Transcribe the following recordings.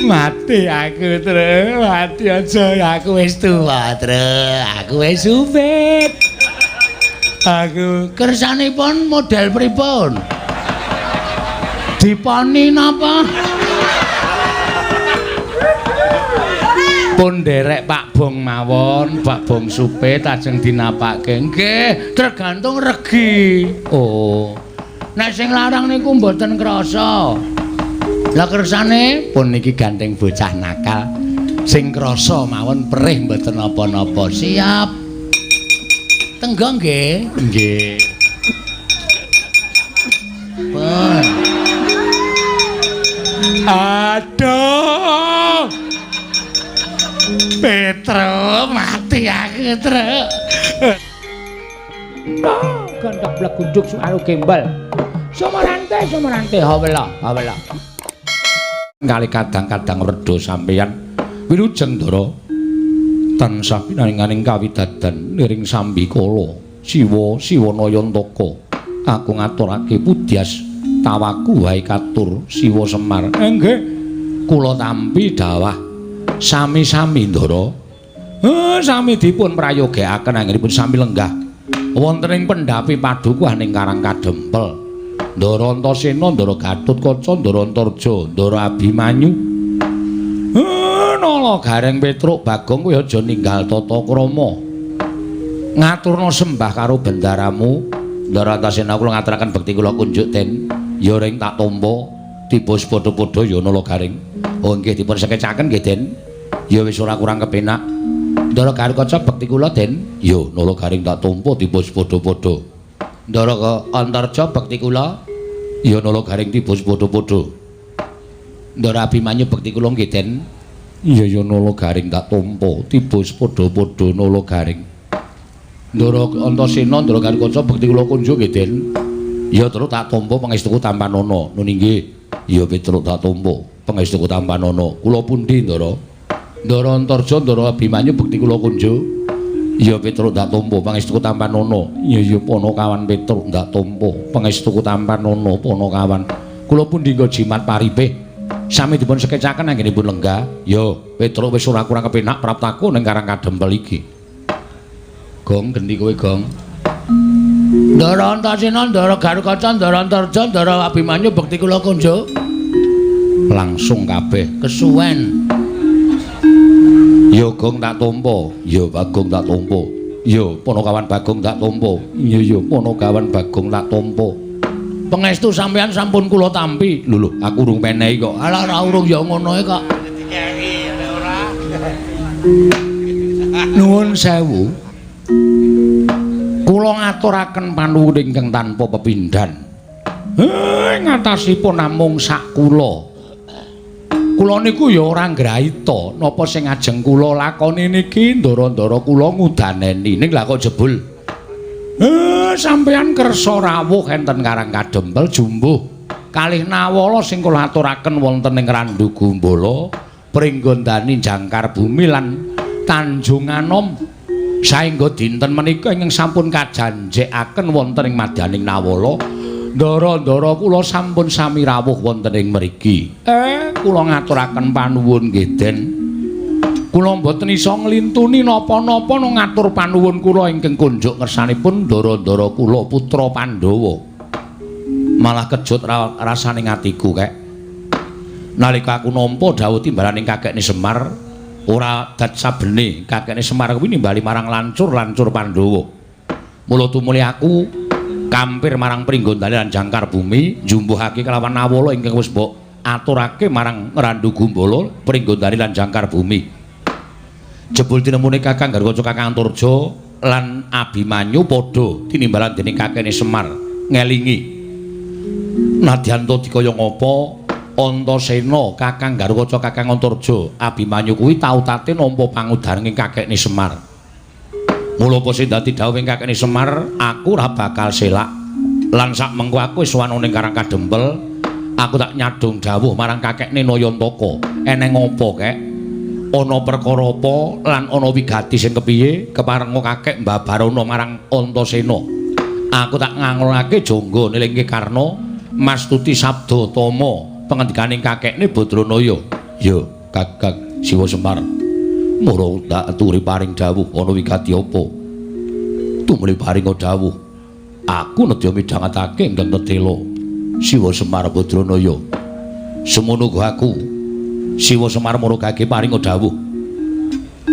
Mati aku, Tru. Mati aja, aku wis tuwa, Tru. Aku wis supit. Aku kersanipun model pripun? Diponi napa? Pun nderek Pak Bong mawon, Pak Bong supit ajeng dinapake. Nggih, tergantung regi. Oh. Nek sing larang niku mboten krasa. Lah kersane pun niki gandeng bocah nakal. Sing krasa mawon perih mboten napa-napa. Siap. Tenggo nggih. Nggih. Pun. Aduh. Petro mati aku, Tru. Gondok blegunduk suaru gembel. Sumarante, sumarante, hawela, hawela. Kali kadang-kadang redha sampeyan wilujeng Ndara tansah pinaringaning kawidadan niring sambikala Siwa Siwanayantaka. Aku ngaturake pudyas tawaku wae katur Siwa Semar. Nggih, kula tampi dawah sami-sami Ndara. Sami dipun prayogekaken anggenipun sami lenggah wonten ing pendhapi padukuhan ing Karang Kadempel. Ndara Antasena, Ndara Gatotkaca, Ndara Antarja, Ndara Abimanyu. Nala Gareng Petruk Bagong kowe aja ninggal tata krama. Ngaturna sembah karo bendaramu. Ndara Antasena kula ngaturaken bekti kula kunjuk Den. Ya ring tak tampa tiba padha-padha ya Nala Gareng. Oh nggih dipun sekecaken nggih Den. Ya wis ora kurang kepenak. Ndara Gatotkaca bekti kula Den. Ya Nala Gareng tak tampa tiba padha-padha. Ndara Antarja bekti kula. Ya Nala Gareng tiba padha-padha. Ndara Abimanyu bekti kula nggih Den. Iya ya Nala Gareng tak tampa tiba padha-padha Nala Gareng. Ndara Antasena, Ndara Gatotkaca bekti kula kunjuk nggih Den. Ya terus tak tampa pangestuku tampanana. Nun inggih. Ya Petruk tak tampa pangestuku tampanana. Kula pundi Ndara? Ndara Antarja, Ndara Abimanyu bekti kula kunjuk. Ya Petruk tak tampa pangestuku tampanana. Iya ya Panakawan Petruk tak tampa pangestuku tampanana Panakawan. Kula pundi nggo jimat paripih. Sami dipun sekecaken anggenipun lenggah. Ya Petruk wis ora kurang kepenak praptaku ning Karang Kadempel iki. Gong genti kowe Gong. Ndara Antasena, Ndara Gatotkaca, Ndara Antarja, Ndara Abimanyu bekti kula kunjuk. Langsung kabeh kesuwen. Ya Gong tak tampa, ya Bagong tak tampa. Ya Panakawan Bagong tak tampa. Iya ya Panakawan Bagong tak tampa. Pangestu sampeyan sampun kula tampi. Lho lho, aku urung menehi kok. Alah ora urung ya ngono e kok. Nuwun sewu. Kula ngaturaken panuwun ingkang tanpa pepindhan. Ngatasipun namung sak kula. Kula niku ya ora ngraita napa sing ajeng kula lakoni niki ndara-ndara kula ngudaneni. Ning lha kok jebul. Sampeyan kersa rawuh enten Karang Kadempel jumbuh kalih nawala sing kula aturaken wonten ing Randu Gumbala, Pringgondani Jangkar Bumi lan Tanjung Anom. Saengga dinten menika ingkang sampun kajanjekaken wonten ing madyaning nawala, ndara-ndara kula sampun sami rawuh wonten ing mriki. Kula ngaturaken panuwun nggih Den. Kula mboten iso nglintuni napa-napa ngatur panuwun kula ingkang kunjuk ngersanipun ndara-ndara kula putra Pandhawa. Malah kejut rasane atiku kek. Nalika aku nampa dawuh timbalaning kakekne Semar, ora dat sabene kakekne Semar kuwi nimbali marang lancur-lancur Pandhawa. Mula tumuli aku kampir marang Pringgondani lan Jangkar Bumi njumbuhake kelawan nawala ingkang wis mbok aturake marang Randu Gumbala, Pringgondani lan Jangkar Bumi. Jebul tinemune Kakang Garwaca, Kakang Antarja lan Abimanyu padha tinimbalan dening kakekne Semar ngelingi. Nadyan ta dikaya ngapa Antasena, Kakang Garwaca, Kakang Antarja, Abimanyu kuwi tau tate nampa pangudaring kakekne Semar. Mula apa sing dadi dhawuhing kakekne Semar, aku ora bakal selak. Lan sak mengko aku wis sowan ning Karang Kadempel, aku tak nyadong dawuh marang kakekne Nayantaka. Eneng apa, Kek? Ana perkara apa lan ana wigati sing kepiye keparenga kakek mbabarana marang Antasena. Aku tak ngangolake jangga nilingke Karna mastuti sabda tama pengendikaning kakekne Badranaya. Yo, Kakang Siwa Semar. Mula tak aturi paring dawuh ana wigati apa? Tumuli paring dawuh. Aku nedya midhangetake ingkang tetela Siwa Semar Badranaya. Semono uga aku Siwa Semar murugake paring dawuh.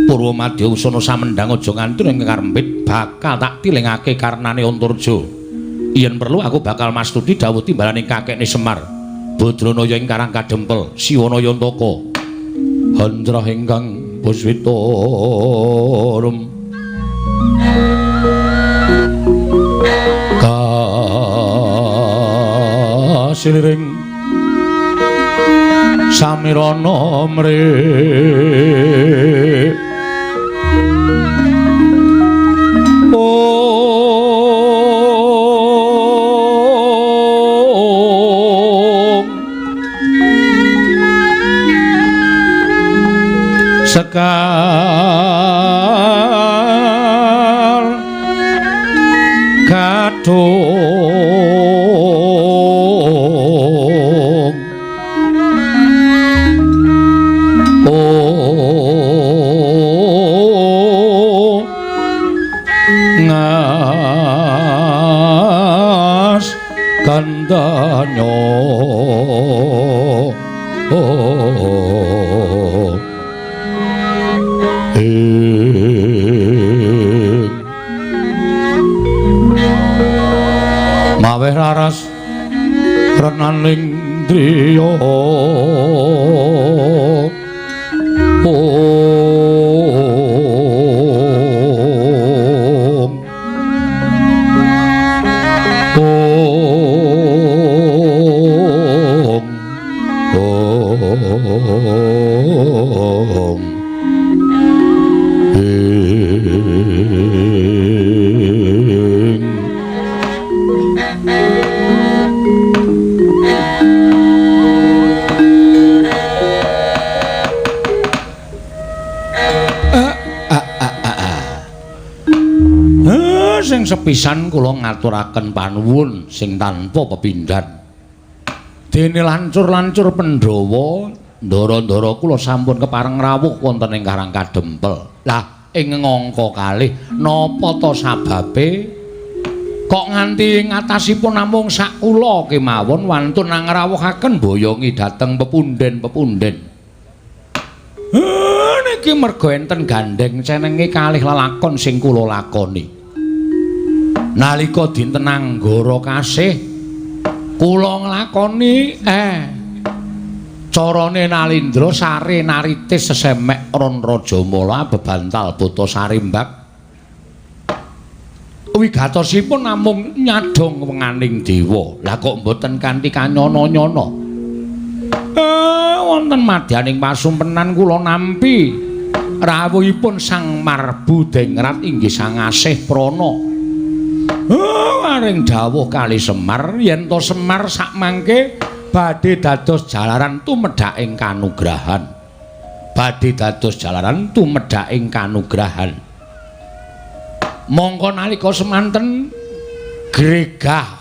Purwa Madya Usana samendhang aja nganti ing karempit bakal tak tilingake karnane Antarja. Yen perlu aku bakal mastuti dawuh timbalane kakekne Semar Badranaya ing Karang Kadempel Siwana Yantaka. Handrah ingkang puswita rum kasiliring samirana mre sekar kathung ngas kandanyo maweh raras renaning driya om om om sing sepisan kula ngaturaken panuwun sing tanpa pepindhan. Dene lancur-lancur Pandhawa, ndara-ndara kula sampun kepareng rawuh wonten ing Karang Kadempel. Lah ing ngangka kalih napa ta sababe kok nganti ngatasipun namung sak kula kemawon wantun ngrawuhaken boyongi dhateng pepunden-pepunden. Niki merga enten gandheng cenenge kalih lelakon sing kula lakoni. Nalika dinten Anggara kasih kula nglakoni carane Nalindra sare naritis sesemek Ron Rajamala bebantal buta sarimbak. Wigatosipun namung nyadhong wenganing dewa. Lah kok mboten kanthi kanyana-nyana. Wonten madyaning pasumpenan kula nampi rawuhipun Sang Marbu Dengrat inggih Sang Asih Prana. Paring dawuh kali Semar yen to Semar sakmangke badhe dados jalaran tumedhaking kanugrahan. Badhe dados jalaran tumedhaking kanugrahan. Mongko nalika semanten gregah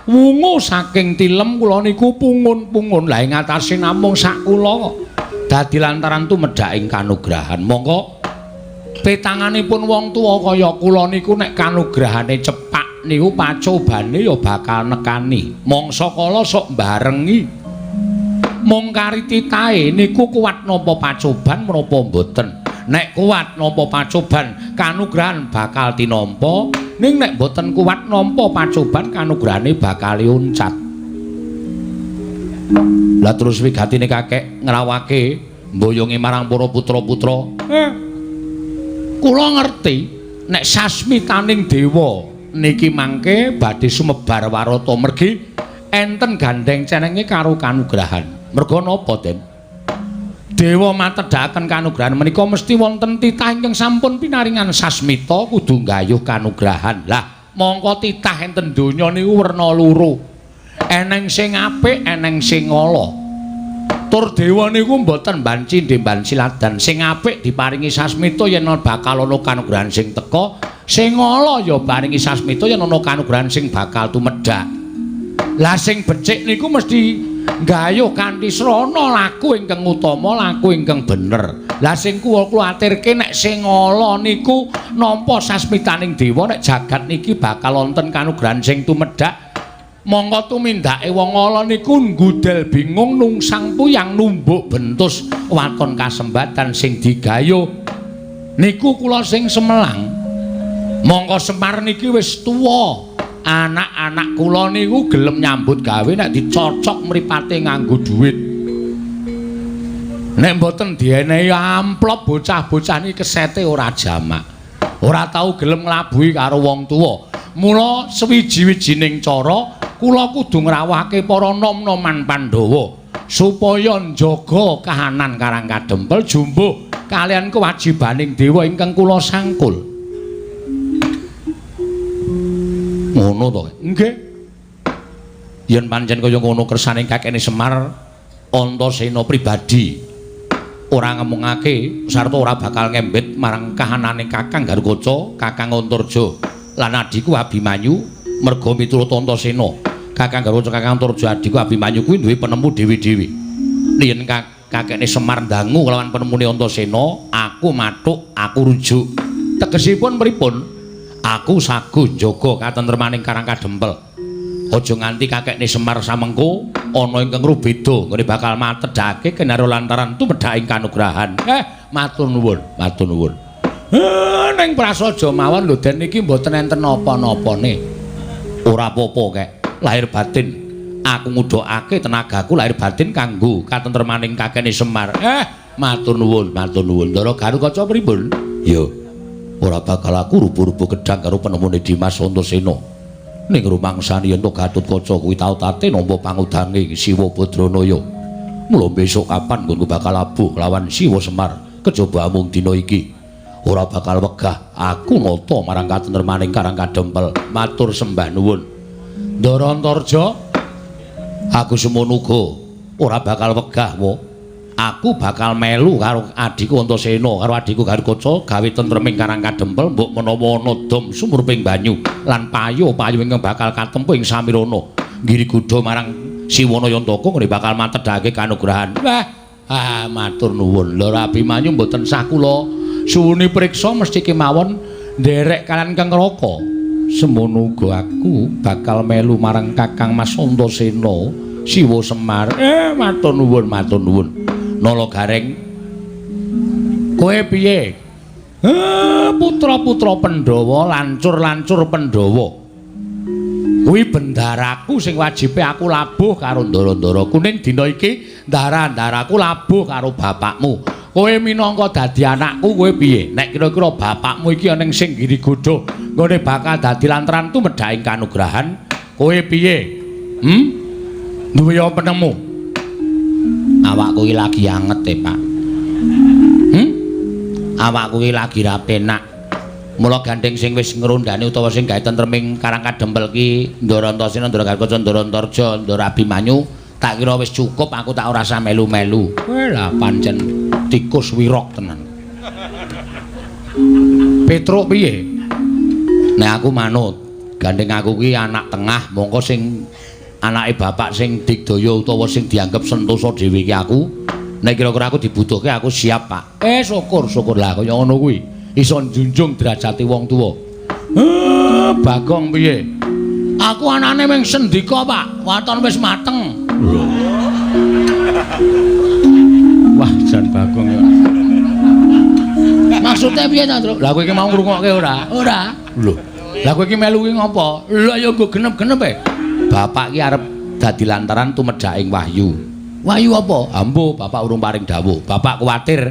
wungu saking tilem kula niku pungun-pungun. Lah ing atase namung sak kula dadi lantaran tumedhaking kanugrahan. Mongko petanganipun wong tuwa kaya kula niku nek kanugrahane cepak niku pacobane ya bakal nekani. Mangsa kala sok mbarengi. Mung kari titahe niku kuat napa pacoban menapa mboten. Nek kuat nampa pacoban kanugrahan bakal tinampa, ning nek mboten kuat nampa pacoban kanugrahane bakal uncat. Lah terus wigatine kakek ngrawake mboyongi marang para putra-putra. Kula ngerti nek sasmitaning dewa niki mangke badhe sumebar warata mergi enten gandheng cenenge karo kanugrahan. Merga napa, Den? Dewa matedhaken kanugrahan menika mesti wonten titah ingkang sampun pinaringan sasmita kudu nggayuh kanugrahan. Lah, mongko titah enten donya niku werna loro. Eneng sing apik, eneng sing ala. Tur dewa niku mboten banci ndemban siladan. Sing apik diparingi sasmita yen bakal ana kanugrahan sing teka, sing ala ya paringi sasmita yen ana kanugrahan sing bakal tumedhak. Lah sing becik niku mesti Gayuh kanthi srana laku ingkang utama, laku ingkang bener. Lah sing kula kuwatirke nek sing ala niku nampa sasmitaning dewa nek jagat niki bakal wonten kanugrahan sing tumedhak. Mongko tumindake wong ala niku nggudel bingung nungsang puyang numbuk bentus waton kasembatan sing digayuh. Niku kula sing semelang. Mongko Semar niki wis tuwa. Anak-anak kula niku gelem nyambut gawe nek dicocok mripate nganggo dhuwit. Nek mboten dienehi amplop bocah-bocah niki kesete ora jamak. Ora tau gelem nglabuhi karo wong tuwa. Mula sewiji-wijining cara kula kudu ngrawuhake para nom-noman Pandhawa supaya njaga kahanan Karang Kadempel jumbuh kaliyan kewajibaning dewa ingkang kula sangkul. Ngono to? Nggih. Yen pancen kaya ngono kersane kakene Semar Antasena pribadi ora ngemungake sarta ora bakal ngembet marang kahanane Kakang Garukaca, Kakang Antarja lan adhiku Abimanyu merga miturut Antasena. Kakang Garukaca, Kakang Antarja, adhiku Abimanyu kuwi duwe penemu dhewe-dhewe. Yen kakekne Semar ndangu kelawan penemune Antasena, aku mathuk, aku rujuk. Tegesipun pripun? Aku saguh njaga katentremaning Karang Kadempel. Aja nganti kakekne Semar samengko ana ingkang rubeda nggone bakal matedhake kinarya lantaran tumedhaking kanugrahan. Matur nuwun, matur nuwun. Ning prasaja mawon lho Den niki mboten enten napa-napane. Ora apa-apa kek, lahir batin. Aku ngudhokake tenagaku lahir batin kanggo katentremaning kakekne Semar. Matur nuwun, matur nuwun. Ndara Garukaca pripun? Ya. Ora bakal aku rubuh-rubuh gedhang karo penemune Dimas Antasena. Ning rumangsane yen to Gatotkaca kuwi tau tate nampa pangudange Siwa Badranaya. Mula besok kapan nggonku bakal labuh lawan Siwa Semar kejaba amung dina iki. Ora bakal wegah aku nata marang katentremaning Karang Kadempel. Matur sembah nuwun. Ndara Antarja, aku semono uga ora bakal wegah wa. Aku bakal melu karo adhiku Antasena karo adhiku Garukaca gawe tentreming Karang Kadempel mbok menawa ana dom sumurping banyu lan payu-payu ingkang bakal katempuh ing samirana nggiri gudha marang Siwana Yantaka ngene bakal matedhake kanugrahan. Wah, matur nuwun. Lho Abimanyu mboten sah kula suwuni priksa mesti kemawon nderek kalian Kang Raka. Semono uga aku bakal melu marang Kakang Mas Antasena Siwa Semar. Matur nuwun, matur nuwun. Nala Gareng, kowe piye? Putra-putra Pandhawa, lancur-lancur Pandhawa. Kuwi bendaraku sing wajibe aku labuh karo ndara-ndaraku. Ning dina iki ndara-ndaraku labuh karo bapakmu. Kowe minangka dadi anakku, kowe piye? Nek kira-kira bapakmu iki ana sing giri godha, nggone bakal dadi lantaran tumedhaking kanugrahan, kowe piye? Duwe penemu? Awakku iki lagi anget e, Pak. Awakku iki lagi ra penak. Mula gandeng sing wis ngrondani utawa sing gawe tentreming Karang Kadempel ki Ndara Antasena, Ndara Garukaca, Ndara Antarja, Ndara Abimanyu, tak kira wis cukup aku tak ora usah melu-melu. Lah pancen tikus wirok tenan. Petruk piye? Nek aku manut, gandeng aku ki anak tengah, mongko sing anake bapak sing digdaya utawa sing dianggep sentosa dhewe iki aku. Nek kira-kira aku dibutuhke aku siap, Pak. Syukur, syukur lah kaya ngono kuwi. Iso njunjung derajate wong tuwa. Bagong piye? Aku anane mung sendika, Pak. Waton wis mateng. Lho. Wah, jan Bagong ya. Maksudnya piye ta, Truk? Lah kowe iki mau ngrungokke ora? Ora. Lho. Lah kowe iki melu ki ngopo? Lah ya nggo genep-genep e. Bapak ki arep dadi lantaran tumedhaking wahyu. Wahyu apa? Ambo, bapak urung paring dawuh. Bapak kuwatir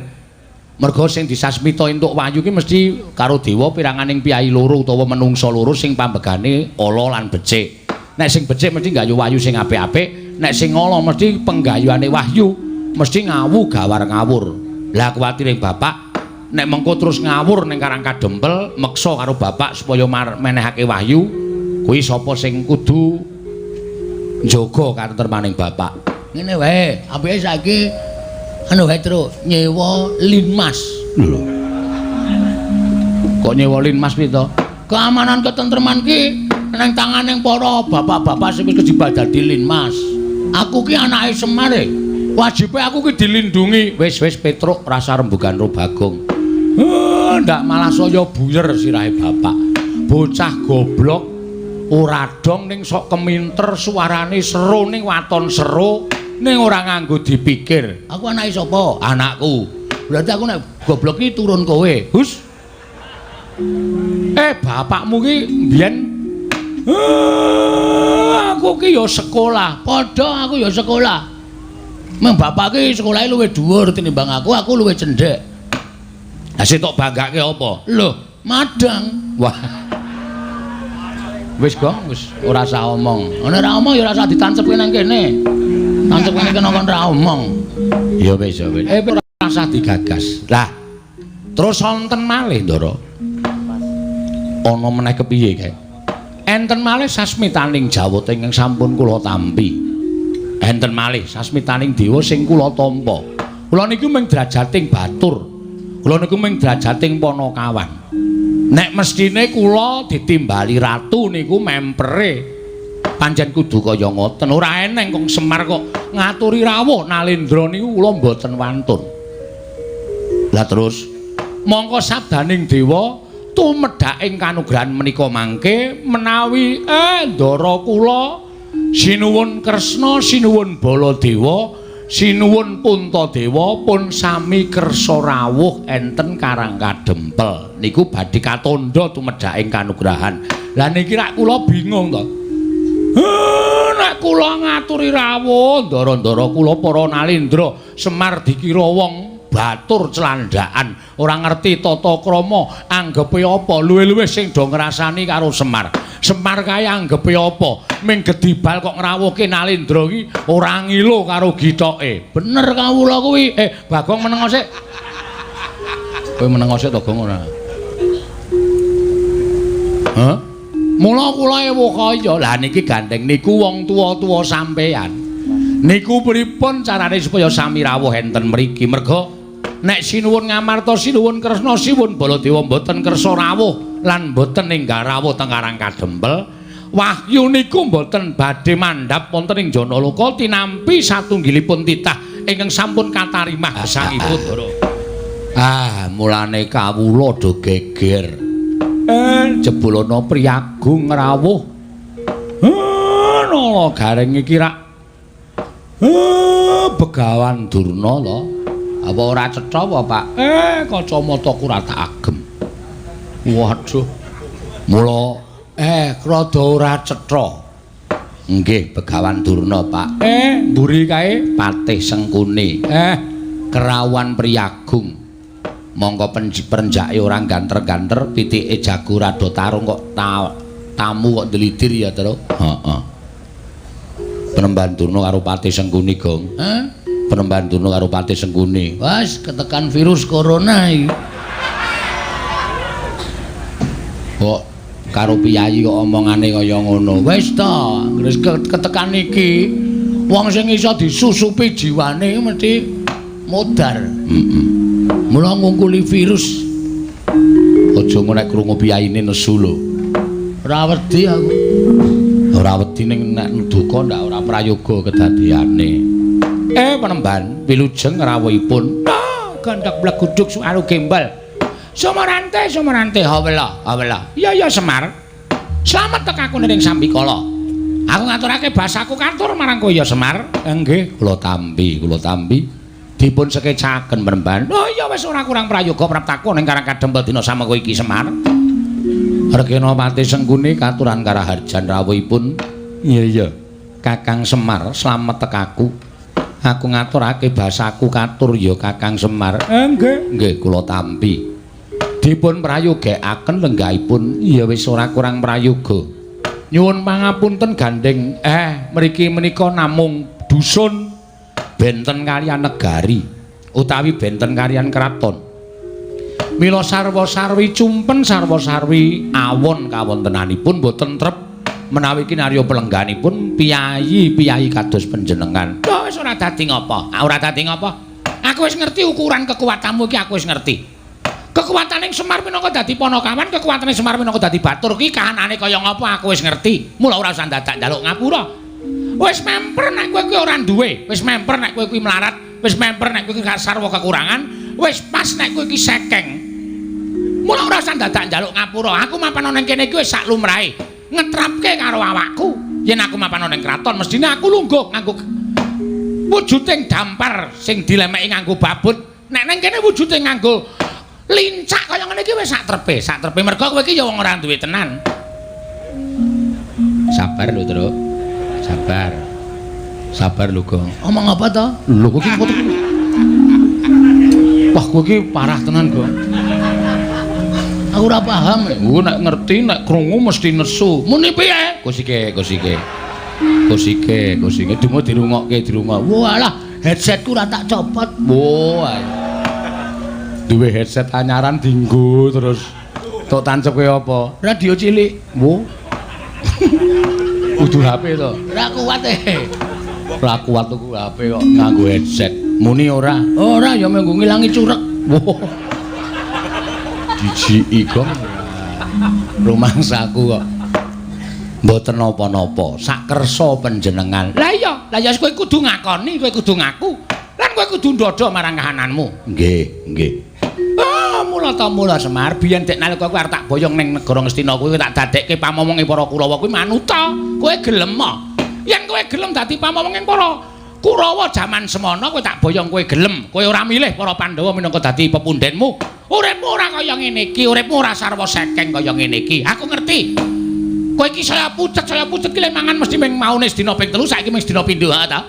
mergo sing disasmita entuk wahyu ki mesti karo dewa piranganing piyai loro utawa menungsa loro sing pambegane ala lan becik. Nek sing becik mesti nggayuh wahyu sing apik-apik, nek sing ala mesti penggayuhane wahyu mesti ngawu gawar ngawur. Lah kuwatire bapak nek mengko terus ngawur ning Karang Kadempel meksa karo bapak supaya menehake wahyu, kuwi sapa sing kudu njaga katentremaning bapak. Ngene wae, apike saiki anu wae Truk, nyewa linmas. Lho. Kok nyewa linmas piye to? Keamanan ketentreman ki nang tangane para bapak-bapak sing wis kejebak dadi linmas. Aku ki anake Semar e. Wajibe aku ki dilindungi. Wis wis Petruk rasa rembugan ro Bagong. Ndak malah saya buyer sirahe bapak. Bocah goblok ora dong ning sok keminter suarane seru ning waton seru ning ora nganggo dipikir. Aku anake sapa? Anakku. Berarti aku nek goblok ki turun kowe. Hus. Bapakmu ki mbiyen aku ki ya sekolah. Padha aku ya sekolah. Meng bapak ki sekolahe luwih dhuwur tinimbang aku, aku luwih cendhek. Lah sing tok banggake apa? Lho, madang. Wah. Wis, Gong, wis ora usah omong. Nek ora omong ya ora usah ditancepke nang kene. Tancepke nang kene kon ora omong. Ya wis, ya wis. Ora usah digagas. Lah, terus wonten malih, Ndara. Ana meneh kepiye kae? Enten malih sasmitaning jawata ingkang sampun kula tampi. Enten malih sasmitaning dewa sing kula tampa. Kula niku mung drajating batur. Kula niku mung drajating panakawan. Nek mestine kula ditimbali ratu niku mempere. Pancen kudu kaya ngoten. Ora eneng kong Semar kok ngaturi rawuh Nalendra niku kula mboten wantun. Lah terus mongko sabdaning dewa tumedhaking kanugrahan menika mangke menawi ndara kula sinuwun Kresna, sinuwun Baladewa, sinuwun Puntadewa pun sami kersa rawuh enten Karang Kadempel. Niku badhe katandha tumedhaking kanugrahan. Lah niki rak kula bingung to. Nek kula ngaturi rawuh ndara-ndara kula para Nalendra Semar dikira wong batur celandaan, ora ngerti tata krama, anggepe apa, luwih-luwih sing do ngrasani karo Semar. Semar kae anggepe apa? Ming gedibal kok ngrawuhke Nalendra iki ora ngilo karo githoke. Bener kawula kuwi. Bagong meneng sik. Kowe meneng sik to, Gong, ora? Hah? Mula kula ewuh kaya. Lah niki gandeng niku wong tuwa-tuwa sampeyan. Niku pripun carane supaya sami rawuh enten mriki? Merga nek sinuwun Ngamarta, sinuwun Kresna, sinuwun Baladewa mboten kersa rawuh lan mboten ninggal rawuh teng Karang Kadempel, wahyu niku mboten badhe mandhap wonten ing Janaloka tinampi satunggilipun titah ingkang sampun katarimah gesangipun. Ah, mulane kawula do geger. Jebul ana priyagung rawuh. Nala Gareng iki rak Begawan Durna to. Apa ora cetha apa, Pak? Kacamataku ora tak agem. Waduh. Mula rada ora cetha. Nggih, Begawan Durna, Pak. Mburi kae Patih Sengkuni. Kerawuhan priyagung. Mongko perenjake ora ganter-ganter, pitike jago rada tarung kok tamu kok ndlidir ya, Tru. Heeh. Penemban Durna karo Patih Sengkuni, Gong. Hah? Penemban Durna karo Patih Sengkuni. Wes ketekan virus corona iki. Kok karo piyayi kok omongane kaya ngono. Wis ta, wis ketekan iki wong sing iso disusupi jiwane mesti modar. Heeh. Mula ngungkuli virus. Aja ngono nek krungu piyayine nesu lho. Ora wedi aku. Ora wedi ning nek duka ndak ora prayoga kedadeyane. Penemban wilujeng rawuhipun. Gandhak bleguduk suaru gembal. Sumarante, sumarante, hawela, hawela. Iya ya Semar. Slamet tekaku ning sambikala. Aku ngaturake basaku katur marang kowe ya Semar. Nggih, kula tampi, kula tampi. Dipun sekecaken penemban. Oh iya wis ora kurang prayoga praptaku ning Karang Kadempel dina samengko iki Semar. Regena Patih Sengkuni katuran karaharjan rawuhipun. Iya iya. Kakang Semar slamet tekaku. Aku ngaturake basaku katur ya Kakang Semar. Nggih, nggih kula tampi. Dipun prayogekaken lenggahipun. Ya wis ora kurang prayoga. Nyuwun pangapunten gandeng. Mriki menika namung dusun benten kaliyan negari utawi benten kaliyan kraton. Mila sarwa-sarwi cumpen sarwa-sarwi awon kawontenanipun boten trep menawi kinarya pelengganipun piyayi-piyayi kados panjenengan. Lho wis ora dadi ngapa? Ora dadi ngapa? Aku wis ngerti ukuran kekuatanmu iki, aku wis ngerti. Kekuatane Semar minangka dadi panakawan, kekuatane Semar minangka dadi batur ki kahanane kaya ngapa aku wis ngerti. Mula ora usah dadak njaluk ngapura. Wis memper nek kowe kuwi ora duwe, wis memper nek kowe kuwi melarat, wis memper nek kowe kuwi sarwa kekurangan, wis pas nek kowe iki sekeng. Mula ora usah dadak njaluk ngapura. Aku mapan ana ning kene iki wis sak lumrahe. Ngetrapke karo awakku. Yen aku mapan ana ning kraton, mestine aku lungguh nganggo wujuding dampar sing dilemeki nganggo babut. Nek ning kene wujude nganggo lincak kaya ngene iki wis sak trepe, sak trepe mergo kowe iki ya wong ora duwe tenan. Sabar lho, Truk. Sabar. Sabar lho, Gong. Omong apa to? Lho kowe iki wah, kowe iki parah tenan, Gong. Aku ora paham. Ku nek ngerti, nek krungu mesti nesu. Muni piye? Kusike, kusike. Kusike, kusike dungo dirungokke, dirungok. Walah, headsetku ora tak copot. Wah. Duwe headset anyaran dinggo terus. Tok tancep kowe apa? Radio cilik. Wo. Kudu HP to. Ora kuat e. Ora kuat tuku HP kok nganggo headset. Muni ora? Ora ya mung ngilangi curek. Wo. Dijiki Gong. Rumangsaku kok mboten napa-napa. Sakersa panjenengan. Lah iya, lah ya kowe kudu ngakoni, kowe kudu ngaku. Lan kowe kudu ndodho marang kahananmu. Nggih, nggih. Ah, mula ta mula Semar, biyen dek nalika kowe arep tak boyong ning negara Ngastina kuwi tak dadekke pamomonge para Kurawa kuwi manuta. Kowe gelem ah? Yen kowe gelem dadi pamomonge para Kurawa jaman semono kowe tak boyong kowe gelem. Kowe ora milih para Pandhawa minangka dadi pepundhenmu. Uripmu ora kaya ngene iki, uripmu ora sarwa sekeng kaya ngene iki. Aku ngerti. Kowe iki saya pucet ki le mangan mesti ming maune sedina ping 3, saiki ming sedina pindho ha ta.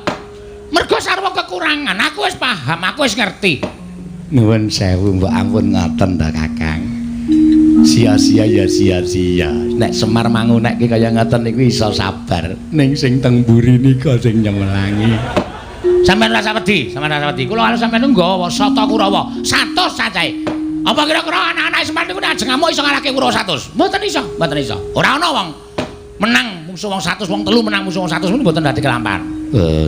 Mergo sarwa kekurangan, aku wis paham, aku wis ngerti. Nuwun sewu mbok ampun ngoten ta Kakang. Sia-sia ya sia-sia. Nek Semar mangunekke kaya ngoten niku iso sabar. Ning sing teng mburi nika sing nyemelangi. Sampeyan ora usah wedi, sampeyan ora usah wedi. Kula karo sampeyan nggawa sata Kurawa, 100 cacahe. Apa kira-kira anak-anak Semar niku nek ajeng ngamuk iso ngalahke Kurawa 100? Mboten iso, mboten iso. Ora ana wong menang mungsuh wong 100, wong telu menang mungsuh wong 100 niku mboten dadi kelampahan.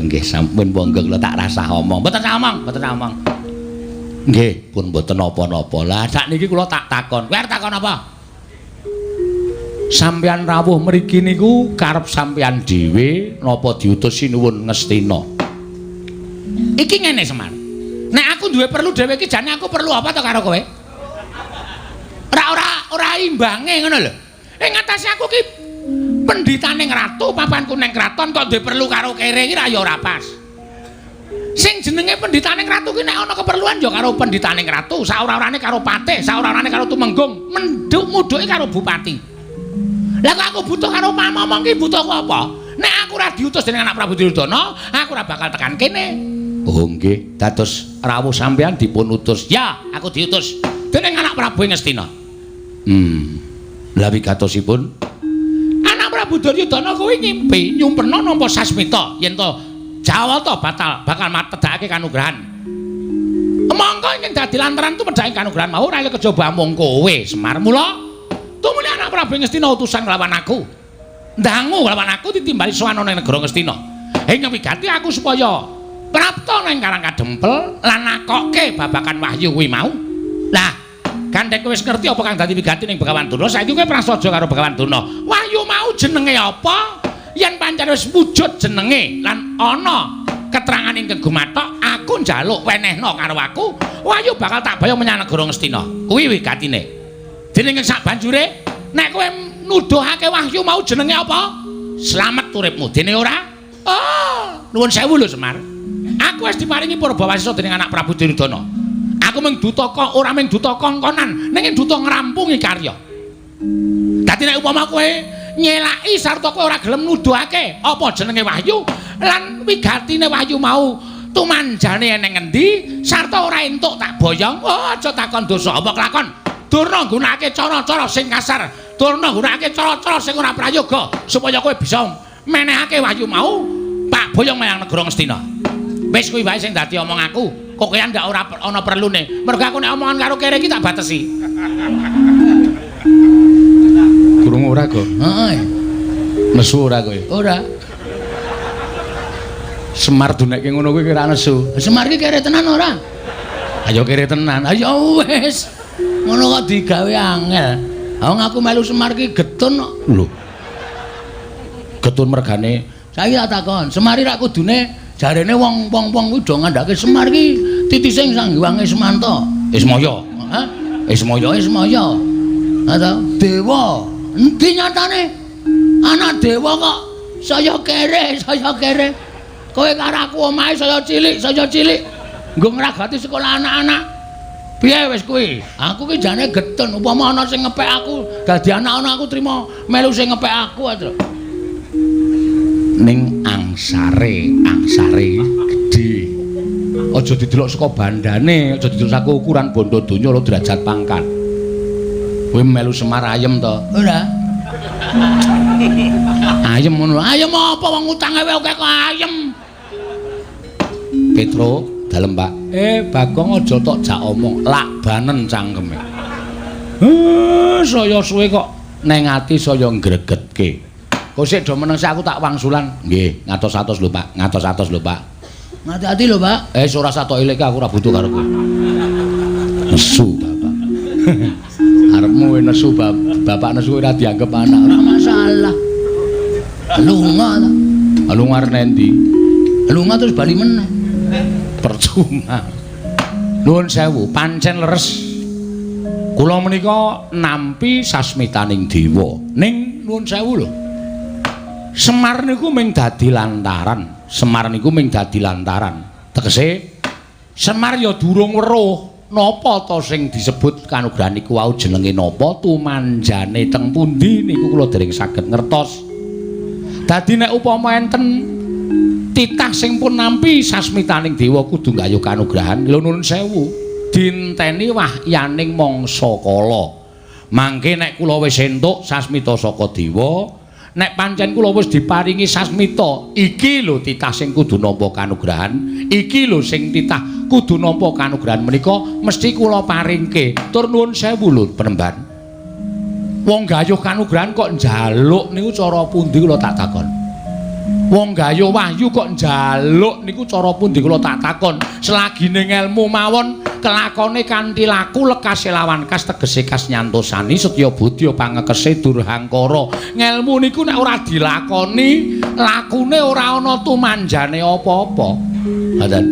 Nggih sampun monggo kula tak rasah omong. Mboten sah omong, mboten sah omong. Nggih, pun mboten napa-napa. Lah sakniki kula tak takon. Kowe arep takon apa? Sampeyan rawuh mriki niku karep sampeyan dhewe napa diutus Sinuwun Ngastina? Iki ngene Semar. Nek aku duwe perlu dhewe iki jane aku perlu apa to karo kowe? Ora imbange ngono lho. Ing atase aku ki pendhitane ratu, papanku ning kraton kok duwe perlu karo kere iki ra ya ora pas. Sing jenenge pendhitane ratu ki nek ana keperluan ya karo pendhitane ratu, saora-orane karo patih, saora-orane karo tumenggung, menduk mudhuke karo bupati. Lah kok aku butuh karo pamomong ki butuhku apa? Nek aku ora diutus dening anak Prabu Duryudana, aku ora bakal tekan kene. Oh nggih, dados rawuh sampeyan dipun utus. Ya, aku diutus dening anak Prabu Ngastina. Lah wigatosipun anak Prabu Duryudana kuwi ngimpi nyumpena nampa sasmita yen to Jawata batal bakal matedhakake kanugrahan. Mongko ingkang dadi lantaran tumedhake kanugrahan mau ora kejaba amung kowe Semar. Mula tumuli anak Prabu Ngastina utusan nglawan aku. Ndangu nglawan aku ditimbali sowan ana ning negara Ngastina. Ing wigati aku supaya prapta nang Karang Kadempel lan nakokke babakan wahyu kuwi mau. Lah, gandeng kowe wis ngerti apa kang dadi wigati ning Begawan Durna, saiki kowe prasaja karo Begawan Durna. Wahyu mau jenenge apa? Yen pancen wis wujud jenenge lan ana keterangan ingkang gumathok, aku njaluk wenehna karo aku, wahyu bakal tak boyong menyang negara Ngastina. Kuwi wigatine. Dening ing sak banjure, nek kowe nuduhake wahyu mau jenenge apa? Slamet uripmu. Dene ora? Oh, nuwun sewu lho Semar. Aku wis diparingi purbawasisa dening anak Prabu Duryudana. Aku mung duta kok ora mung duta kongkonan, ning duta ngrampungi karya. Dadi nek upama kowe nyelaki sarta kowe ora gelem nuduhake apa jenenge wahyu lan wigatine wahyu mau tumanjane eneng endi sarta ora entuk tak boyong, oh aja takon dosa apa kelakon. Durna nggunakake cara-cara sing kasar, durna nggunakake cara-cara sing ora prayoga supaya kowe bisa menehake wahyu mau tak boyong menyang negara Ngastina. Wis kuwi wae sing dadi omong aku. Kokean ndak ora ana perlune. Mergo aku nek omongan karo kere iki tak batesi. Krungu ora, Go? Heeh. Nesu ora kowe? Ora. Semar dunekke ngono kuwi kira nesu. Semar iki kere tenan ora? Ayo kere tenan. Ayo wis. Ngono kok digawe angel. Wong aku melu Semar ki getun kok. Lho. Getun mergane Saiki tak takon, Semar iki rak kudune jarene wong-wong kuwi do ngandhake Semar iki titise Sang Hyang Ismanta. Ismaya. Hah? Ismaya, Ismaya. Ha ta? Dewa. Endi nyatane? Anak dewa kok saya kere, saya kere. Kowe karo aku omahe saya cilik, saya cilik. Nggo ngragati sekolah anak-anak. Piye wis kuwi? Aku ki jane getun upama ana sing ngepek aku, dadi anak-anak aku trima melu sing ngepek aku aja. Ning angsare, angsare gedhe. Aja didelok saka bandane, aja didelok saka ukuran bondo donya lho derajat pangkat. Kowe melu Semar ayem to? Ora. Ayem ngono. Ayem apa wong utange wae akeh kok ayem. Petro, dalem Pak. Bagong aja tok jak omong, lakbanen cangkeme. Saya suwe kok neng ati saya ngregetke. Kok sik do meneng sik aku tak wangsulan. Nggih, ngatos-atos lho Pak, ngatos-atos lho Pak. Ngati-ati lho Pak. Ora satok ilik aku ora butuh karo kowe. Nesu bapak. Arepmu nesu bapak nesu ora dianggep anak, ora masalah. Lunga ta. Lunga arep endi? Lunga terus bali meneh. Percuma. Nuwun sewu, pancen leres. Kula menika nampi sasmitaning dewa. Ning nuwun sewu lho. Semar niku mung dadi lantaran. Semar niku mung dadi lantaran. Tegese Semar ya durung weruh napa ta sing disebut kanugrahan niku wau jenenge napa, tumanjane teng pundi niku kula dereng saged ngertos. Dadi nek upama enten titah sing pun nampi sasmitaning dewa kudu nggayuh kanugrahan, lho nuwun sewu, dinteni wahyaning mangsa kala. Mangke nek kula wis entuk sasmita saka dewa, nek pancen kula wis diparingi sasmita, iki lho titah sing kudu nampa kanugrahan, iki lho sing titah kudu nampa kanugrahan menika mesti kula paringke. Tur nuwun sewu lho penemban. Wong gayuh kanugrahan kok njaluk niku cara pundi kula tak takon. Wong gayuh wahyu kok njaluk niku cara pundi kula tak takon. Selagine ngelmu mawon kelakone kanthi laku lekase lawan kas tegese kas nyantosani setya budya pangekese durhangkara. Ngelmu niku nek ora dilakoni, lakune ora ana tumanjane apa-apa. Ngoten.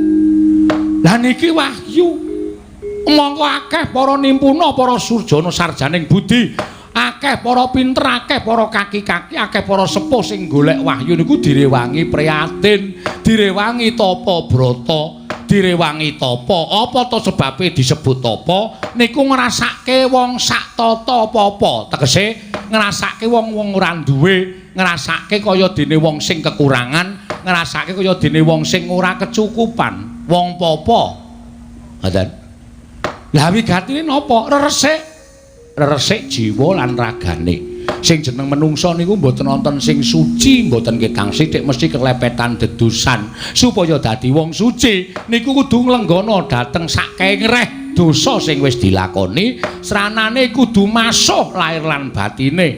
Lah niki wahyu. Mongko akeh para nimpuna, para surjana sarjaning budi, akeh para pinter, akeh para kaki-kaki, akeh para sepuh sing golek wahyu niku direwangi prihatin, direwangi tapa brata, direwangi tapa. Apa to sebabe disebut tapa? Niku ngrasake wong sak tata apa-apa. Tegese ngrasake wong-wong ora duwe, ngrasake kaya dene wong sing kekurangan, ngrasake kaya dene wong sing ora kecukupan, wong papa. Ngoten. Lah wigatine napa? Reresik. Reresik jiwa lan ragane. Sing jeneng menungsa niku mboten wonten sing suci, mboten ketang sithik mesti kelepetan dedusan. Supaya dadi wong suci niku kudu nglenggana dhateng sakengreh dosa sing wis dilakoni, sranane kudu masuh lahir lan batine.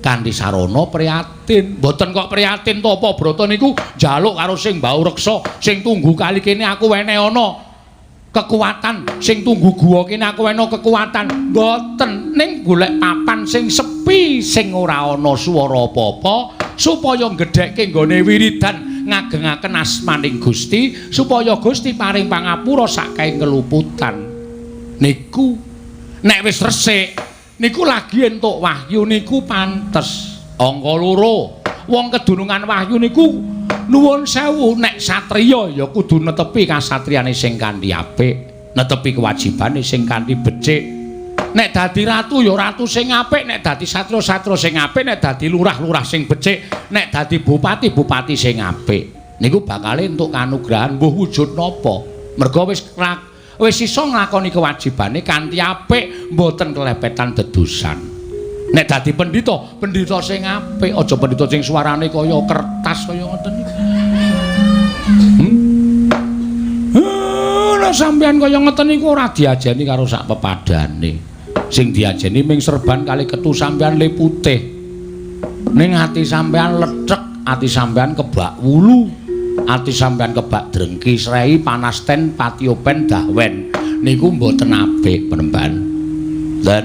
Kanthi sarana prihatin. Mboten kok prihatin tapa brata niku njaluk karo sing mbau reksa, sing tunggu kali kene aku wene ana kekuatan, sing tunggu guwa kene aku wene kekuatan. Mboten, ning golek papan sing sepi, sing ora ana swara apa-apa, supaya nggedhekke nggone wiridan ngagengaken asmaning Gusti, supaya Gusti paring pangapura sakae keluputan. Niku nek wis resik niku lagi entuk wahyu niku pantes. Angka loro, wong kedunungan wahyu niku nuwun sewu, nek satriya ya kudu netepi kasatriyane sing kanthi apik, netepi kewajibane sing kanthi becik. Nek dadi ratu ya ratu sing apik, nek dadi satriya-satriya sing apik, nek dadi lurah-lurah sing becik, nek dadi bupati-bupati sing apik. Niku bakale entuk kanugrahan mbuh wujud napa. Merga wis iso nglakoni kewajibane kanthi apik, mboten kelepetan dedusan. Nek dadi pendhita, pendhita sing apik, aja pendhita sing suarane kaya kertas kaya ngoten niku. Lah sampeyan kaya ngoten niku ora diajeni karo sak pepadane. Sing diajeni ming serban kali ketu sampeyan le putih. Ning ati sampeyan lethek, ati sampeyan kebak wulu, ati sampeyan kebak drengki srei panasten patiopen dahwen. Niku mboten apik penemban. Dan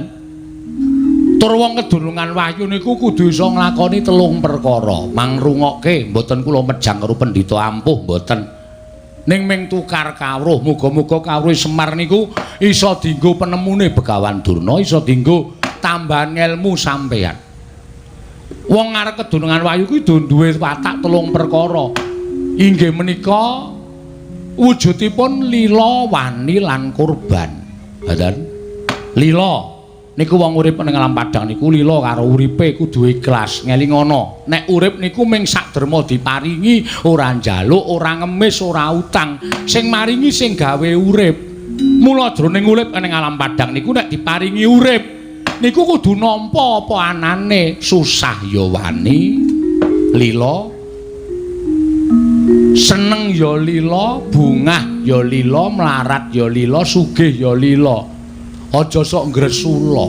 Tur wong kedunungan wahyu niku kudu iso nglakoni telung perkara. Mangrungokke mboten kula mejang karo pendhita ampuh mboten. Ning ming tukar kawruh, muga-muga kawruh Semar niku iso dienggo penemune Begawan Durna, iso dienggo tambahan ngelmu sampeyan. Wong arep kedunungan wahyu kuwi duwe watak telung perkara. Inggih menika wujudipun lila, wani lan kurban. Ngoten. Lila niku wong urip ning alam padang niku lila karo uripe kudu ikhlas, ngelingono. Nek urip niku ming sak derma diparingi, ora njaluk, ora ngemis, ora utang. Sing maringi sing gawe urip. Mula jroning urip ning alam padang niku nek diparingi urip niku kudu nampa apa anane, susah ya wani, lila, seneng ya lila, bungah ya lila, mlarat ya lila, sugih ya lila. Aja sok ngresula.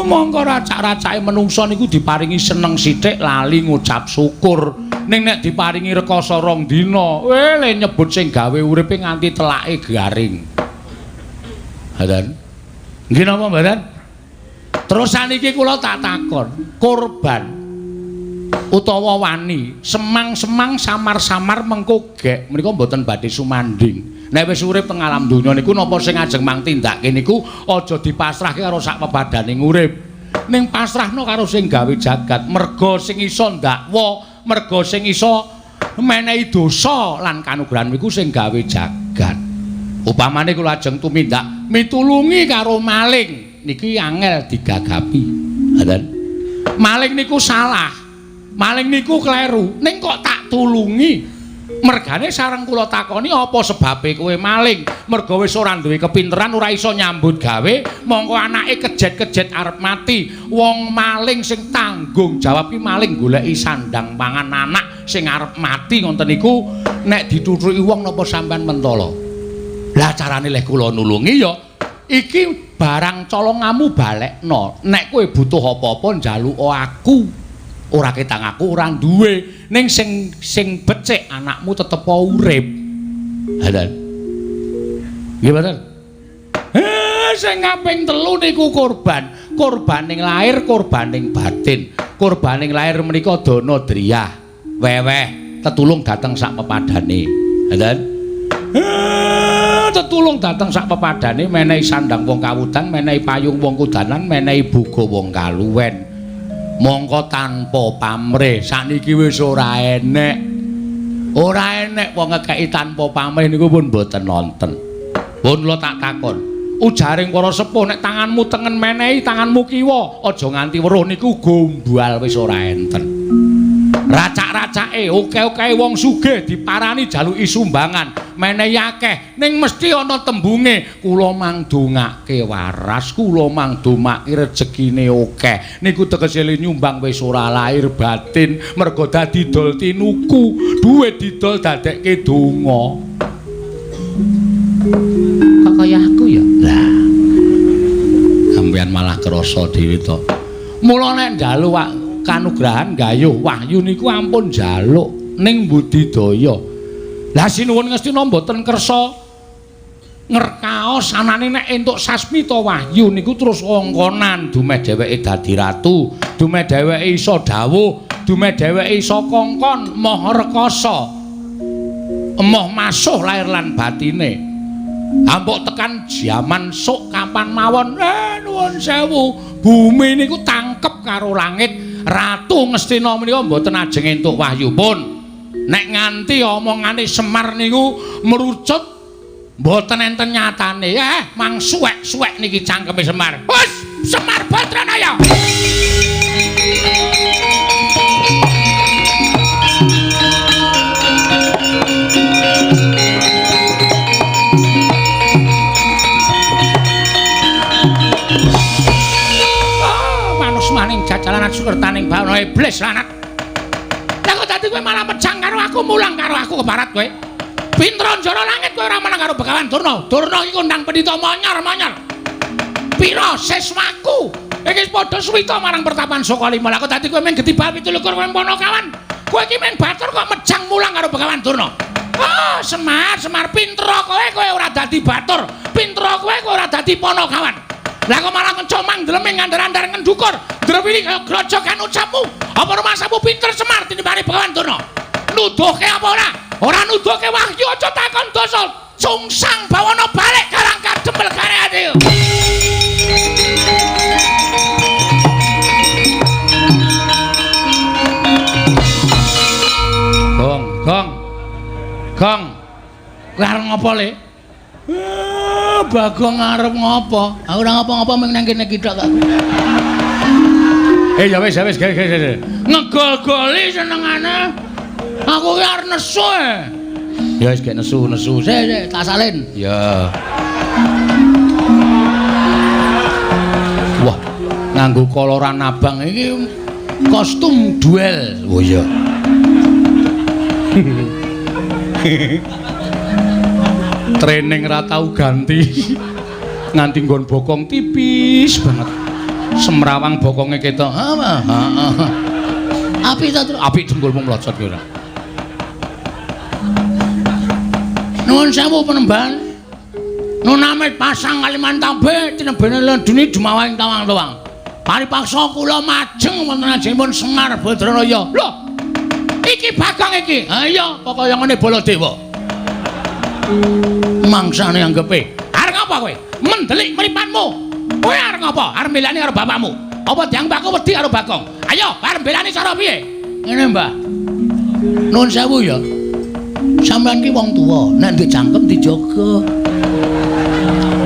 Mongko racak-racake menungsa niku diparingi seneng sithik lali ngucap syukur. Ning nek diparingi rekoso rong dina, le nyebut sing gawe uripe nganti telake garing. Ngoten. Nggih napa mboten? Terus saniki kula tak takon, korban utawa wani, semang-semang samar-samar mengko gek menika mboten badhe sumanding. Nek wis urip teng alam donya niku napa sing ajeng mang tindake niku aja dipasrahke karo sak pepadaning urip. Ning pasrahno karo sing gawe jagat, merga sing iso ndakwa, merga sing iso menehi dosa lan kanugrahan niku sing gawe jagat. Upamane kula ajeng tumindak mitulungi karo maling, niki angel digagapi. Ngoten. Maling niku salah. Maling niku kleru, ning kok tak tulungi? Mergane sareng kula takoni apa sebabe kowe maling? Merga wis ora duwe kepinteran, ora iso nyambut gawe, mongko anake kejet-kejet arep mati. Wong maling sing tanggung jawab ki maling goleki sandang pangan anak sing arep mati ngoten niku nek dituthuki wong napa sampean mentala? Lah carane leh kula nulungi ya iki barang colongamu balekno. Nek kowe butuh apa-apa njaluk aku. Ora ketang aku ora duwe, ning sing sing becik anakmu tetep urip. Ngoten. Nggih mboten? Sing kaping telu niku korban. Korbaning lahir, korbaning batin. Korbaning lahir menika dana driyah, weweh, tetulung dateng sak pepadane. Ngoten. Tetulung dateng sak pepadane, menehi sandang wong kawudan, menehi payung wong kudanan, menehi boga wong kaluwen. Mongko tanpa pamrih sakniki wis ora enek. Ora enek wong ngekeki tanpa pamrih niku pun mboten nonten. Pun kula tak takon, ujaring para sepuh nek tanganmu tengen menehi tanganmu kiwa, aja nganti weruh niku gombal wis ora enten. Racak-racake oke-oke wong sugih diparani jaluki sumbangan, menehi akeh, ning mesti ana tembunge kula mangdongake waras, kula mangdomake rejekine akeh. Niku tegese nyumbang wis ora lahir batin, merga dadi dol tinuku, duit didol dadekke donga. Kok kaya aku ya? Lah. Sampeyan malah krasa dhewe to. Mula nek njaluk kanugrahan gayuh wahyu niku ampun njaluk ning budidaya. Lah sinuwun Ngastina mboten kersa ngerkaos anane nek entuk sasmita wahyu niku terus kongkonan dumeh dheweke dadi ratu, dumeh dheweke iso dawuh, dumeh dheweke iso kongkon moh rekasa, emoh masuh lahir lan batine. Ampuk tekan jaman sok kapan mawon, nuwun sewu, bumi niku tangkep karo langit. Ratu Ngastina menika mboten ajeng entuk wahyu pun. Nek nganti omongane Semar niku merucut mboten enten nyatane. Mang suwek-suwek niki cangkeme Semar. Wes, Semar Badranaya. Maning jajalan sukertaning bawana iblis lanat. Lah kok dadi kowe malah mejang karo aku, mulang karo aku keparat kowe. Pinter njara langit kowe ora menang karo Begawan Durna. Durna iki kondang pendhita monyor-monyor. Pira siswaku? Iki padha suwita marang pertapan Sokalima. Lah kok dadi kowe mung getibal 27 kowe Panakawan. Kowe iki mung batur kok mejang mulang karo Begawan Durna. Oh, Semar, Semar pinter kowe, kowe ora dadi batur. Pinter kowe, kowe ora dadi Panakawan. Lah kok malah ngecomang ndleming ngandar-andar ngendukur. Drewili kaya grojogan ucapmu. Apa rumasamu pinter Semar tinimbane Begawan Durna? Nuduhke apa ora? Ora nuduhke wahyu aja takon dosa. Sungsang bawana balik Karang Kadempel kareane. Gong, gong. Gong. Kowe arep ngopo, Le? Bagong arep ngopo? Aku ora ngopo-ngopo mung nang kene iki tok kok. Ya wis, ya wis, ge. Ngegol-goli senengane. Aku ki arep nesu. Ya wis gek nesu-nesu. Sik, sik, tak salin. Ya. Wah, nganggo koloran abang iki kostum duel. Oh iya. Training ra tau ganti. Nganti nggon bokong tipis banget. Semrawang bokonge ketok. Heeh. Apik ta, Tru? Apik jengkulmu mlocot ki ora. Nuwun sewu penemban. Nunamit pasang Kalimantan tinebene lenduni jumawaing tawang-tawang. Paripaksa kula majeng wonten ajengipun Semar Badranaya. Lho. Iki Bagong iki. Ha iya, pokoke ngene Baladewa. Mangsane anggepe. Arep ngapa kowe? Mendelik mripatmu. Kowe arep ngapa? Arep mbelani karo bapakmu. Apa dianggep aku wedi karo Bagong? Ayo, arep mbelani cara piye? Ngene, Mbah. Nuwun sewu ya. Sampeyan ki wong tuwa, nek duwe cangkem dijaga.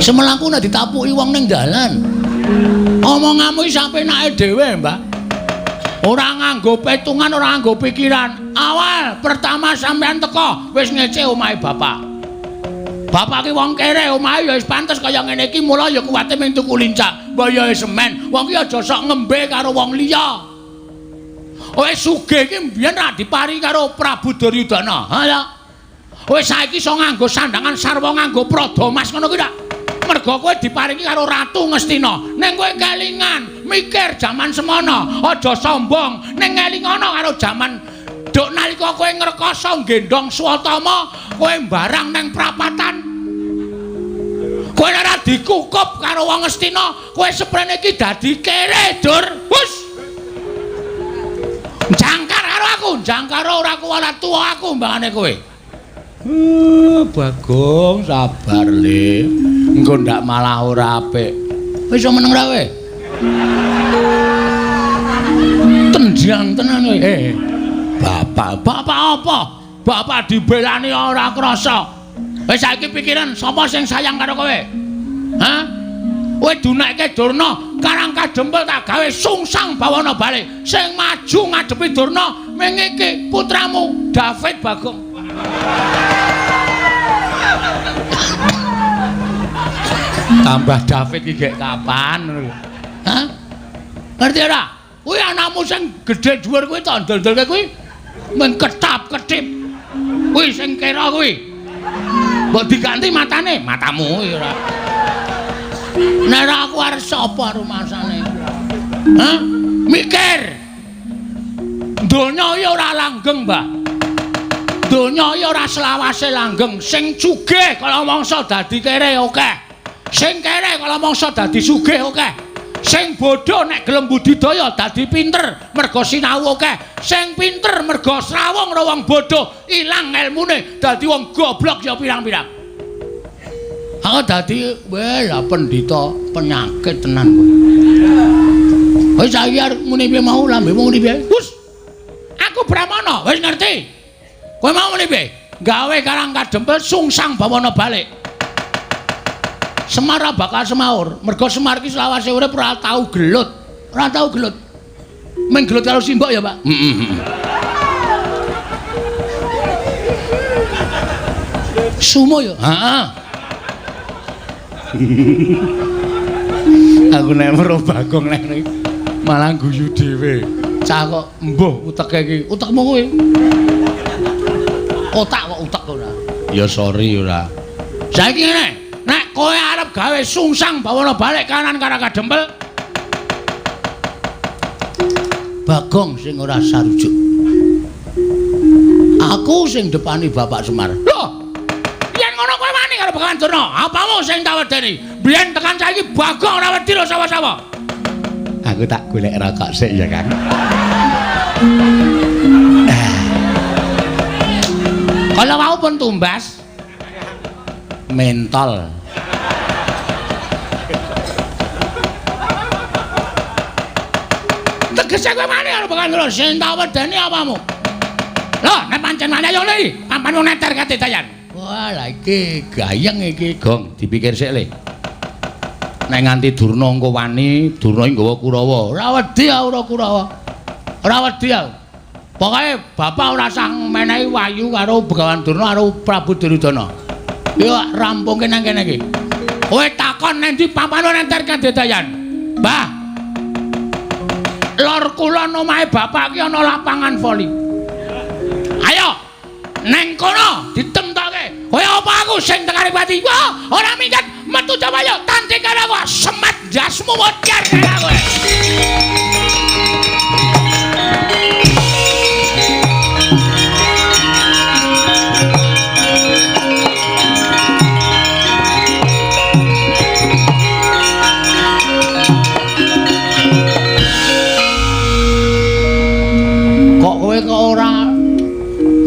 Semelaku nek ditapuki wong ning dalan. Omonganmu iki sapenake dhewe, Mbah. Ora nganggo petungan, ora nganggo pikiran. Awal pertama sampeyan teko wis ngece omahe bapak. Bapak ki wong kere, omahe ya wis pantes kaya ngene iki, mula ya kuwate mung tuku lincak, mboyoe semen. Wong ki aja sok ngembe karo wong liya. Wis sugih iki mbiyen ra dipari karo Prabu Duryudana. Ha ya. Wis saiki iso nganggo sandangan sarwa nganggo prada mas ngono kuwi ta. Mergo kowe diparingi karo Ratu Ngastina. Ning kowe kelingan, mikir jaman semono, aja sombong. Ning ngelingono karo jaman duk nalika kowe ngrekoso nggendhong Swatama, kowe mbarang nang prapatan. Kowe ora dikukup karo wong Ngastina, kowe seprene iki dadi kere, Dur. Hus. Jangkar karo aku, jangkar ora kuwala tuwa aku mbangane kowe. Bagong sabar, Le. Engko ndak malah ora apik. Wis iso meneng ra kowe? Tendang tenan kowe. Bapak, bapak apa? Bapak dibelani ora krasa. Wis saiki pikiran sapa sing sayang karo kowe? Hah? Kowe dunekke Durna, Karang Kadempel tak gawe sungsang bawana balik. Sing maju ngadepi Durna ming iki putramu David Bagong. Tambah David iki gek kapan ngono lho. Hah? Ngerti ora? Kuwi anakmu sing gedhe dhuwur kuwi tak ndol-ndolke kuwi men ketap-ketip. Kuwi sing kira kuwi. Mbok diganti matane, matamu kuwi ora. Nek ora aku arep sapa rumasane? Hah? Mikir. Donya iki ora langgeng, Mbah. Donya iki ora selawase langgeng. Sing sugih kala mangsa dadi kere akeh. Sing kere kala mangsa dadi sugih akeh. Sing bodho nek gelem budidaya dadi pinter mergo sinau akeh. Sing pinter mergo srawung karo wong bodho ilang elmune dadi wong goblok ya pirang-pirang. Aku dadi weh lah pendhita penyakit tenan kowe. Wis saiki arep muni piye mau lambemu muni piye? Hus. Aku Brahmana, wis ngerti. Kowe mau muni piye? Gawe Karang Kadempel sungsang bawana balik. Semar bakal semaur. Mergo Semar iki selawase urip ora tau gelut. Ora tau gelut. Mung gelut karo simbok ya, Pak. Heeh. Sumo ya? Heeh. Aku nek weruh Bagong nek malah guyu dhewe. Cah kok mbuh uteke iki. Utekmu kuwi. Otak kok utek ora. Ya sorry ora. Saiki ngene, nek kowe arep gawe sungsang bawana balik kanan Karang Kadempel. Bagong sing ora sarujuk. Aku sing depani Bapak Semar. Lho, yen ngono kowe wani karo karo Begawan Durna. Apamu sing tak wedeni? Biyen tekan saiki Bagong ora wedi lho sapa-sapa. Aku tak golek rokok sik ya, Kang. Kalau wau pun tumbas mentol. Tegese kowe wani karo Begawan Durna, sing tak wedeni apamu? Lho, nek pancen wani ayo le, papan wong neter kadedayan. Wah, lah iki gayeng iki, Gong, dipikir sik le. Nek nganti Durna engko wani, Durna iki nggawa Kurawa. Ora wedi aku ora Kurawa. Ora wedi aku. Pokoke bapak ora sah menehi wahyu karo Begawan Durna karo Prabu Duryudana. Yo rampungke nang kene iki. Kowe takon nang ndi papan neter kadedayan. Mbah. Lor kulon omahe bapak iki ana lapangan voli. Ayo neng kono ditemtoke. Kowe apa aku sing tekane pati? Wah, ora minggat metu coba yo tanding karo aku. Semat jasmu modar karo kowe. Kok kowe kok ora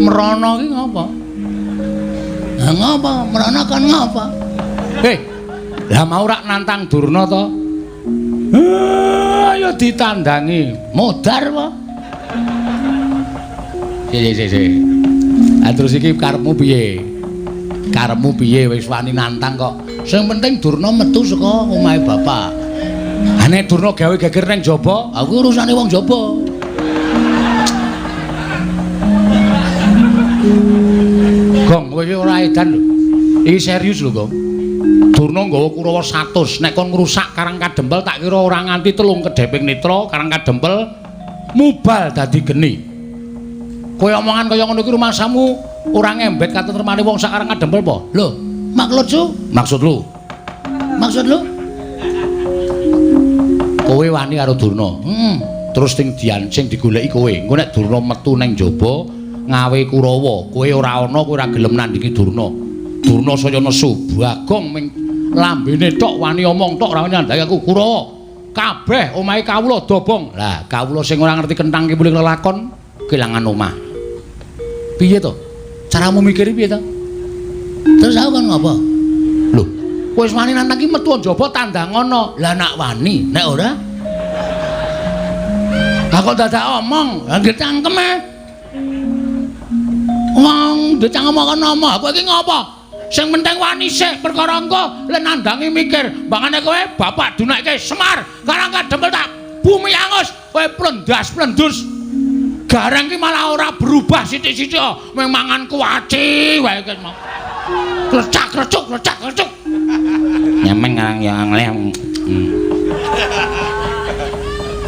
merono ki ngapa? Lah ngapa? Merono kon ngapa? Heh. Lah mau rak nantang Durna to? Ayo ditandangi. Modar apa? Sik sik sik. Ah terus iki karepmu piye? Karepmu piye wis wani nantang kok. Sing penting Durna metu saka omahe bapak. Ha nek Durna gawe geger nang jaba, aku urusane wong jaba. Gong, kowe iki ora edan lho. Iki serius lho, Gong. Durna nggawa Kurawa 100, nek kon ngrusak Karang Kadempel tak kira ora nganti 3 kedheping netra Karang Kadempel mubal dadi geni. Kowe omongan kaya ngono iki rumangsamu ora ngembet katentremane wong sak Karang Kadempel apa? Lho, maksud lu? Maksud lu? Maksud lu? Kowe wani karo Durna. Heeh. Terus sing diancing digoleki kowe. Engko nek Durna metu nang jaba ngawe Kurawa, kowe ora ana, kowe ora gelem nandingi Durna. Durna saya nesu, Bagong ming lambene tok wani omong tok ora nyandhake aku Kurawa. Kabeh omahe kawula dobong. Lah, kawula sing ora ngerti kenthang kipuling lelakon kelangan omah. Piye to? Caramu mikir piye to? Terus aku kon ngopo? Lho, kowe wis wani nantang ki metu njaba tandangono. Lah nak wani, nek ora? Lah kok dadak omong, lah nggih cangkeme. Wong ndecang omong kono kowe iki ngopo? Sing penting wani sik perkara engko le nandangi mikir. Mbangane kowe bapak dunekke Semar, Karang Kadempel tak bumi angus, kowe plendas-plendus. Gareng ki malah ora berubah sithik-sithik, mung mangan kuaci wae ki mau. Krecak-krecuk, krecak-krecuk. Nyemeng ngarang ya ngleh.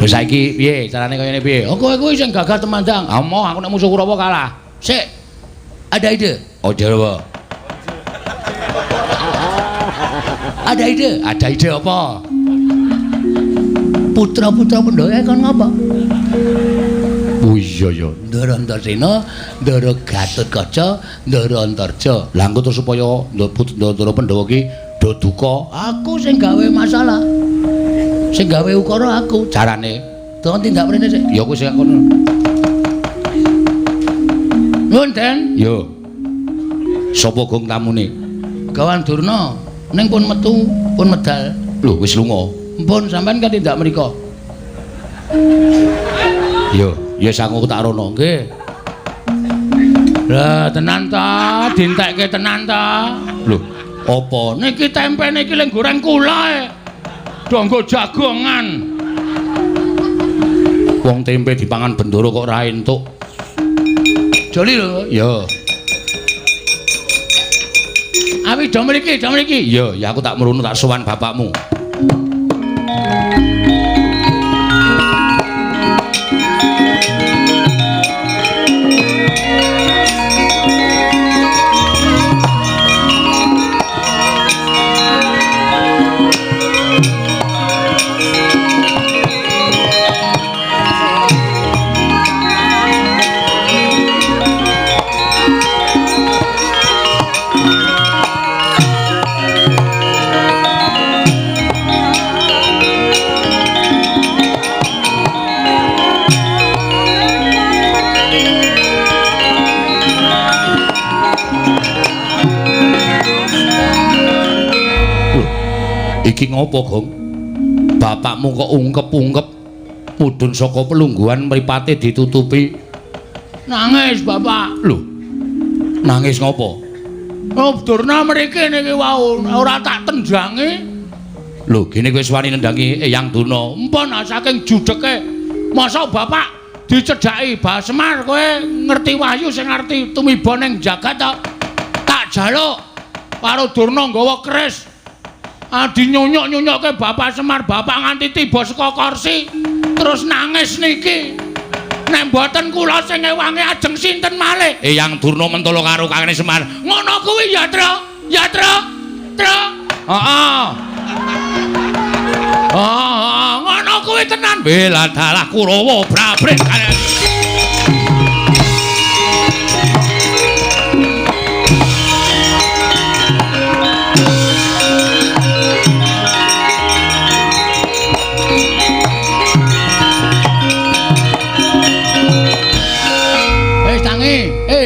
Wis saiki piye carane kaya ngene piye? Oh kowe kuwi sing gagah temandang. Ah moh aku nek musuh Kurawa kalah. Sik. Ada ide? Oh, apa? Ada ide? Ada ide apa? Putra-putra Pandhawa kon ngapa? Oh iya ya, Ndara Antasena, Ndara Gatotkaca, Ndara Antarja. Lah engko terus supaya Ndara Pandhawa ki do duka, aku sing gawe masalah. Sing gawe ukara aku. Carane tolong tindak mrene sik. Ya aku sing kono. Nuwun, Den. Yo. Sapa gong tamune? Gawan Durna. Ning pun metu, pun medal. Lho, wis lunga. Mpun sampean kan tindak mriko. Yo, ya sangu tak rono. Nggih. Lah tenan ta, dientekke tenan ta. Lho, apa niki tempe niki leng goreng kula e. Do nggo jagongan. Wong tempe dipangan bendoro kok ora entuk. Joli lho. Ya. Awi do mriki, do mriki. Ya, ya aku tak mrunu tak sowan bapakmu. Iki ngopo, Gong? Bapakmu kok ungkep-ungkep mudhun saka pelungguhan mripate ditutupi. Nangis, Bapak. Lho. Nangis ngopo? Oh, Durna mriki niki wau ora tak tendangi. Lho, gene kowe wis wani nendangi Eyang Durna. Empun saking judheke. Mosok Bapak dicedhaki Bah Semar kowe ngerti wahyu sing ngerti tumiba ning jagat to. Tak jaluk karo Durna nggawa keris. Adi nyunyuk-nyunyukke Bapak Semar, Bapak nganti tiba saka kursi terus nangis niki. Nek mboten kula sing ngewangi ajeng sinten malih? Eyang Durna mentolo karo Kakane Semar. Ngono kuwi ya, Tru. Ya, Tru. Tru. Heeh. Heeh, ngono kuwi tenan. Bela dalah Kurawa brabret kalian.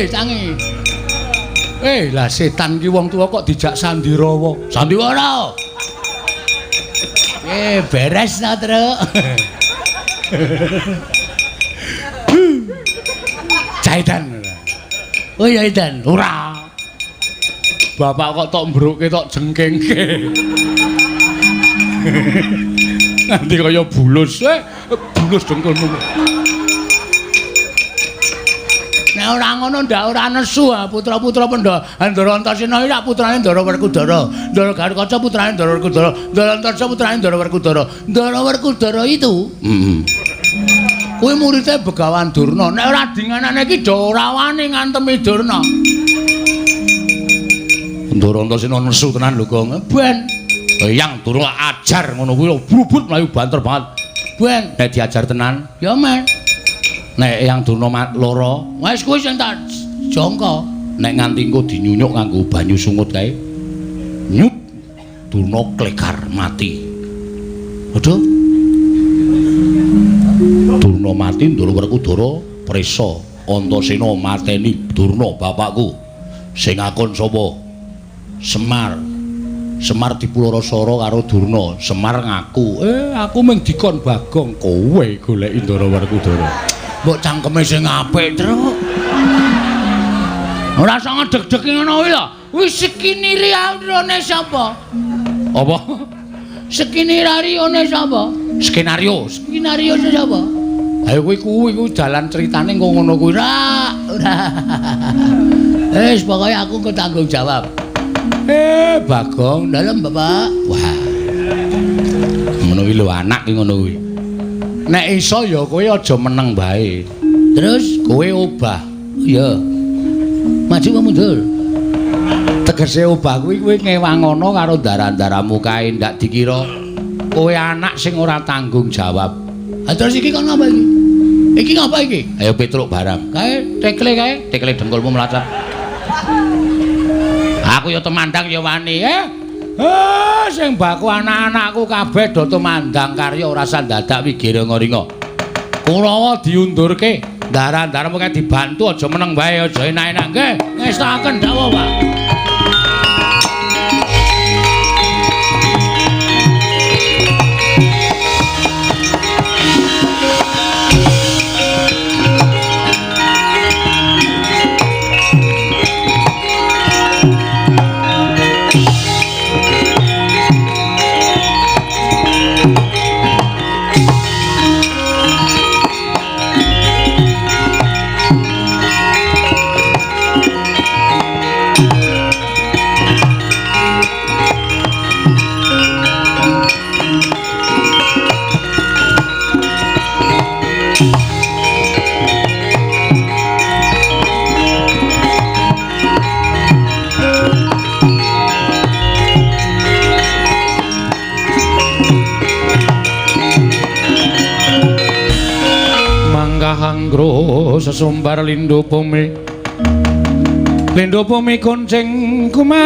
Tangi. Lah setan ki wong tuwa kok dijak sandirawa. Sandiwara. Beres ta, Truk. Caitan. Oh ya Idan, ora. Bapak kok tok mbruke tok jengkengke. Nanti kaya bulus, bulus dengkulmu. Nek ora ngono ndak ora nesu putra-putra Pandhawa. Ndara Antasena iki lak putrane Ndara Werkudara. Ndara Garukaca putrane Ndara Werkudara. Ndara Antasena putrane Ndara Werkudara. Ndara Werkudara itu kuwi muridé Begawan Durna. Nek ora dinganane iki do ora wani ngantemi Durna. Ndara Antasena nesu tenan lho, Gong. Ben Eyang Durna ajar ngono kuwi brubut mlayu banter banget. Ben nek diajar tenan ya men. Nek Eyang Durna lara, wis kuwi sing tak jangka. Nek nganti engko dinyunyuk nganggo banyu sungut kae. Nyut Durna klegar mati. Aduh. Durna mati, Ndara Werkudara prisa. Antasena mateni Durna bapakku. Sing akon sapa? Semar. Semar dipularasara karo Durna. Semar ngaku, aku mung dikon Bagong, kowe goleki Ndara Werkudara. Mbok cangkeme sing apik, Truk. Ora usah ngedeg-deg ngono kuwi lho. Wis skenario sapa? Apa? Skenario sapa? Skenario. Skenario sapa? Ayo kuwi kuwi dalan critane engko ngono kuwi. Ora, ora. Wis pokoke aku engko tanggung jawab. Bagong, dalem Bapak. Wah. Ngono kuwi lho anak ki ngono kuwi. Nek iso ya kowe aja meneng bae. Terus kowe obah. Iya. Maju apa mundur? Tegese obah kuwi kowe ngewangono karo ndara-ndaramu kae ndak dikira kowe anak sing ora tanggung jawab. Ha terus iki kon ngapa iki? Iki ngapa iki? Ayo Petruk barang. Kae tekle kae, tekle dengkulmu mlacak. Aku ya temandang ya wani, Sing baku anak-anakku kabeh do tumandang karya ora sandadak wigiringa-ringa. Kurawa diundurke, ndara-ndaramu kae dibantu aja meneng wae, aja enak-enak nggih. Ngestakaken dawuh, Pak. Sesumbar lindhu bumi, lindhu bumi kuncing kumalu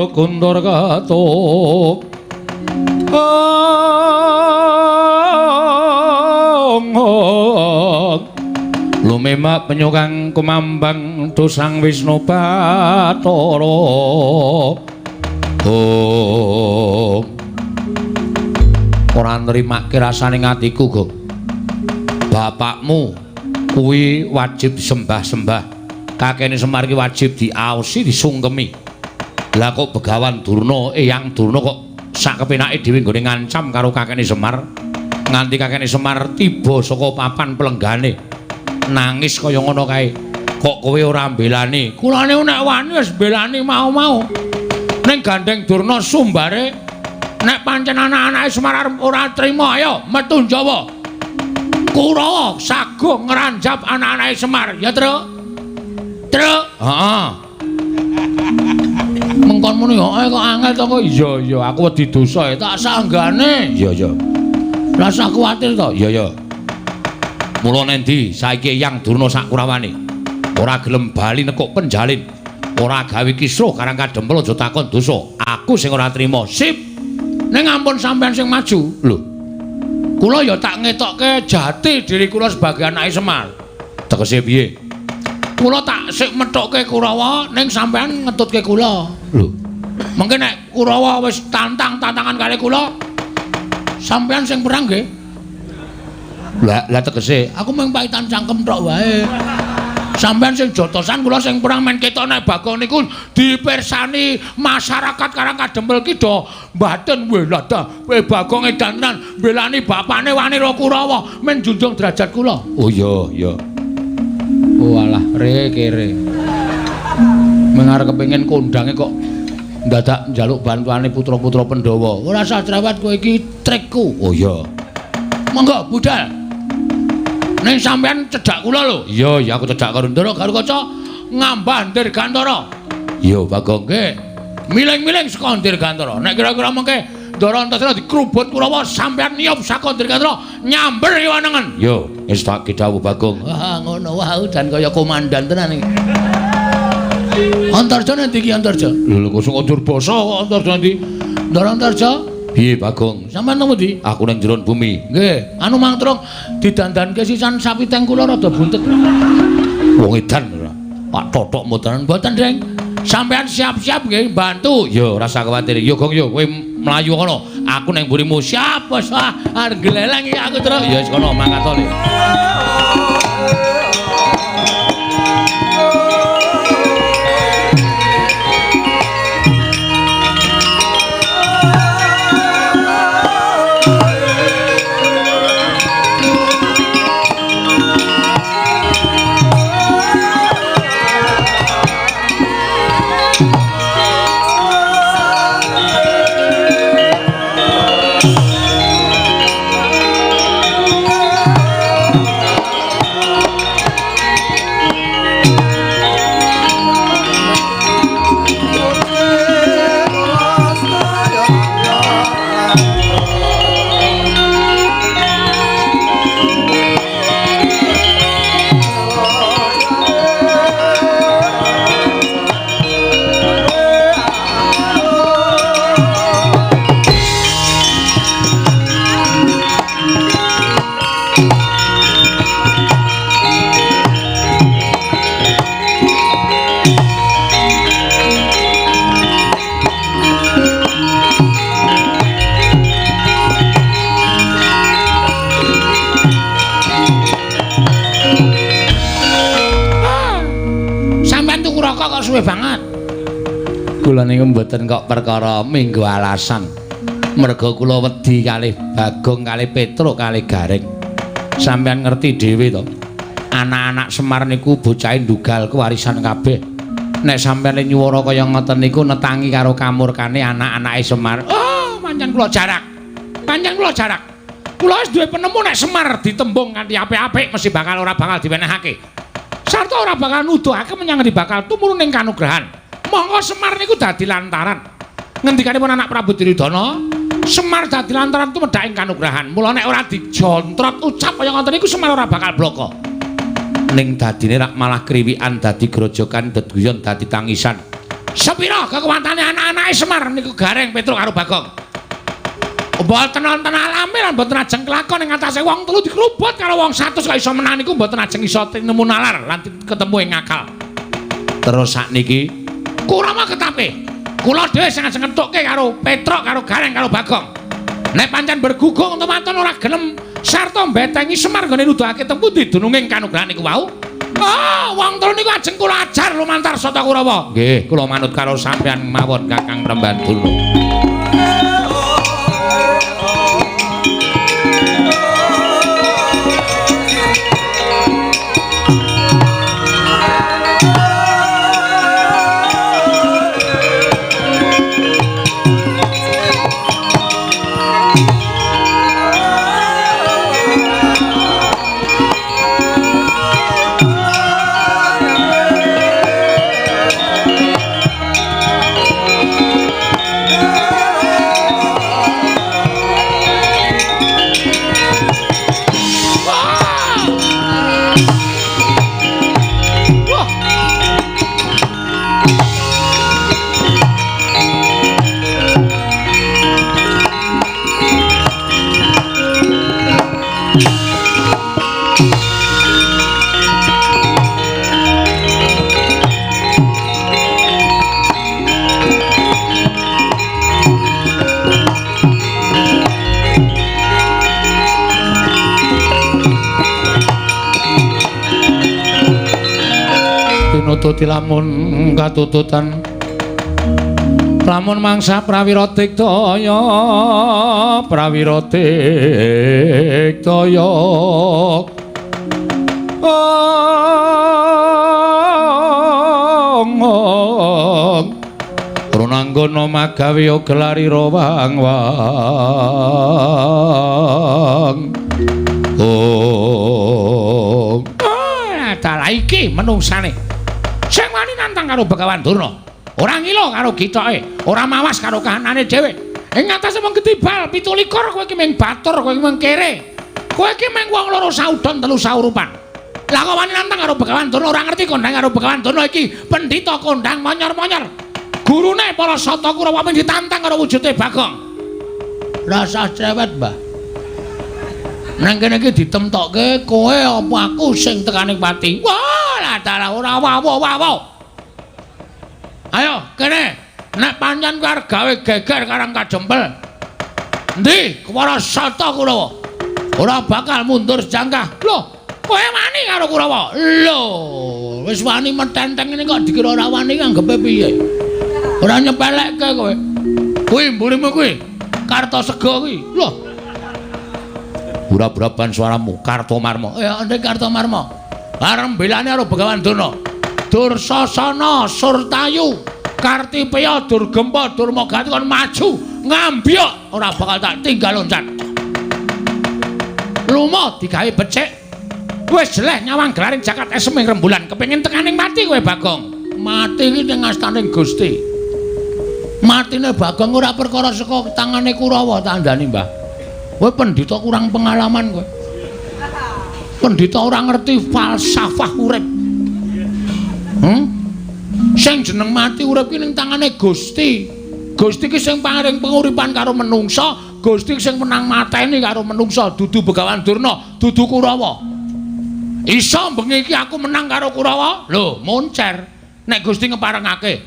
kundur ketuk. Ong lumemak penyukang kumambang dosang Wisnu Bathara. Oh. Ora nrimake rasane atiku, Gong. Bapakmu kuwi wajib disembah-sembah. Kakene Semar ki wajib diaosi, disungkemi. Lah kok Begawan Durna, Eyang Durna kok sak kepenake dhewe nggone ngancam karo kakene Semar. Nganti kakene Semar tiba saka papan pelenggane. Nangis kaya ngono kae. Kok kowe ora mbelani? Kula niku nek wani wis mbelani mau-mau. Ning gandeng Durna sumbare nek pancen anak-anake Semar arep ora trima, ayo metu Jawa. Kurawa sagung ngranjap anak-anake Semar, ya, Truk? Truk. Heeh. Mengkon muni heeh kok angel to kok. Iya, iya, aku wedi dosa tak sanggane. Iya, iya. Lah sak kuwatir to. Iya, iya. Mula nendi saiki Eyang Durna sak Kurawane ora gelem bali nekuk penjalin, ora gawe kisruh Karang Kadempel aja takon dosa. Aku sing ora trima. Sip. Ning ampun sampean sing maju. Lho. Kula ya tak ngetokke jati diri kula sebagai anake Semar. Tegese piye? Kula tak sik methukke Kurawa ning sampean ngetutke kula. Lho. Mengke nek Kurawa wis tantang-tantangan kali kula, sampean sing perang nggih. Lah, lah tegese aku mung paitan cangkem tok wae. Sampean sing jotosan kula sing perang men ketok nek Bagong niku dipirsani masyarakat Karang Kadempel ki do mbaten weh lah ta kowe Bagong edan tenan mbelani bapane wani ro Kurawa men junjung derajat kula. Oh iya iya. Oh alah re kere. Mengarep kepengin kondange kok ndadak njaluk bantuane putra-putra Pandhawa. Ora usah cerewet kowe iki trikku. Oh iya. Monggo budal. Ning sampean cedhak kula lho. Iya, iya aku cedhak karo Ndara Garukaca ngambah Dirgantara. Iya, Bagong nggih. Miling-miling saka Dirgantara. Nek kira-kira mengke Ndara Antasena dikrubut Kurawa sampean niyup saka Dirgantara nyamber kiwa nengen. Iya, wis tak dawuh Bagong. Wah, ngono wae dan kaya komandan tenan iki. Antarja nanti iki Antarja. Lho kok sing njur basa kok Antarja nanti. Ndara Antarja. Piye Bagong? Sampeyan nang ndi? Aku nang jero bumi. Nggih, anu mang truk didandanke sisan sapi teng kula rada buntet. Wong edan ora. Pak totok mboten mboten, Deng. Sampeyan siap-siap nggih bantu. Ya ora usah kuwatir. Ya Gong ya kowe mlayu kono. Aku nang mburimu. Siap, bos. Ah, arep gleleng iki aku truk. Ya wis kono mangkat to. Suwe banget. Kula niku mboten kok perkara minggu alasan. Merga kula wedi kalih Bagong, kalih Petruk, kalih Gareng. Sampeyan ngerti dhewe to. Anak-anak Semar niku bocahe ndugal kewarisan kabeh. Nek sampeyan nyuwara kaya ngoten niku netangi karo kamurkane anak-anake Semar. Oh, pancen kula jarak. Pancen kula jarak. Kula wis duwe penemu nek Semar ditembung kanthi apik-apik mesti bakal ora bakal diwenehake. Sarta ora bakal nuduhake menyang ngendi bakal tumurun ing kanugrahan. Monggo Semar niku dadi lantaran. Ngendikanipun anak Prabu Duryudana, Semar dadi lantaran tumedhak ing kanugrahan. Mula nek ora dijontrot ucap kaya ngoten niku Semar ora bakal bloko. Ning dadine rak malah kriwikan dadi grojokan deduyon dadi tangisan. Sepira kekuwatane anak-anake Semar niku Gareng, Petruk karo Bagong. Mboten wonten alame lan mboten ajeng kelakon ing atase wong telu dikrubut karo wong 100 kok iso menang niku mboten ajeng iso nemu nalar lan ketemu ing akal. Terus sakniki Kurawa ketape. Kula dhewe sing ajeng ngethukke karo Petruk, karo Gareng, karo Bagong. Nek pancen bergugung temanten ora gelem sarta mbetengi Semar nggone nuduhake teng pundi dununging kanugrahan niku wau. Ah, wong telu niku ajeng kula ajar lumantar Sata Kurawa. Nggih, kula manut karo sampeyan mawon Kakang Prembandurna. Tinututi lamun katututan lamun mangsa prawira diktaya prawira diktaya ong runanggana magawe gelarira wang wang ong. Ah, iki menungsane sing wani nantang karo Begawan Durna, ora ngila karo gitoke, ora mawas karo kahanane dhewe. Ing atase mung ketibal 17 kowe iki mung batur, kowe iki mung kere. Kowe iki mung wong loro saudon telu saurupan. Lah kok wani nantang karo Begawan Durna, ora ngerti kondang karo Begawan Durna iki pendhita kondang monyor-monyor. Gurune para Sata Kurawa mung ditantang karo wujude Bagong. Rasah cewet, Mbah. Nang kene iki ditemtokke kowe apa aku sing tekane pati. Wah, lah dalah ora wawo-wawo. Ayo kene, nek pancen kowe arep gawe geger Karang Kajempel. Endi para Sata Kurawa? Ora bakal mundur sejangkah. Loh, kowe wani karo Kurawa? Lho, wis wani metenteng ngene kok dikira ora wani anggepe piye? Ora nyepelekke kowe. Kuwi mburimu kuwi. Kartosega kuwi. Loh. Bura-buraban suaramu Kartomarma. Ya ndek Kartomarma. Arep belane karo Begawan Durna. Dursasana Surtayu Kartipeya Durgempa Durmagati kon maju ngambyok ora bakal tak tinggal loncat. Lumo digawe becik. Wis jeleh nyawang gelaring jagat esem ing rembulan kepengin tekaning mati kowe Bagong. Mati iki ning astaning Gusti. Matine Bagong ora perkara saka tangane Kurawa tandani, Mbah. Kowe pendhita kurang pengalaman kowe. Pendhita ora ngerti falsafah urip. Sing jeneng mati urip ki ning tangane Gusti. Gusti ki sing paring penguripan karo menungsa, Gusti sing menang mateni karo menungsa, dudu Begawan Durna, dudu Kurawa. Iso bengi iki aku menang karo Kurawa? Lho, moncer. Nek Gusti ngeparengake.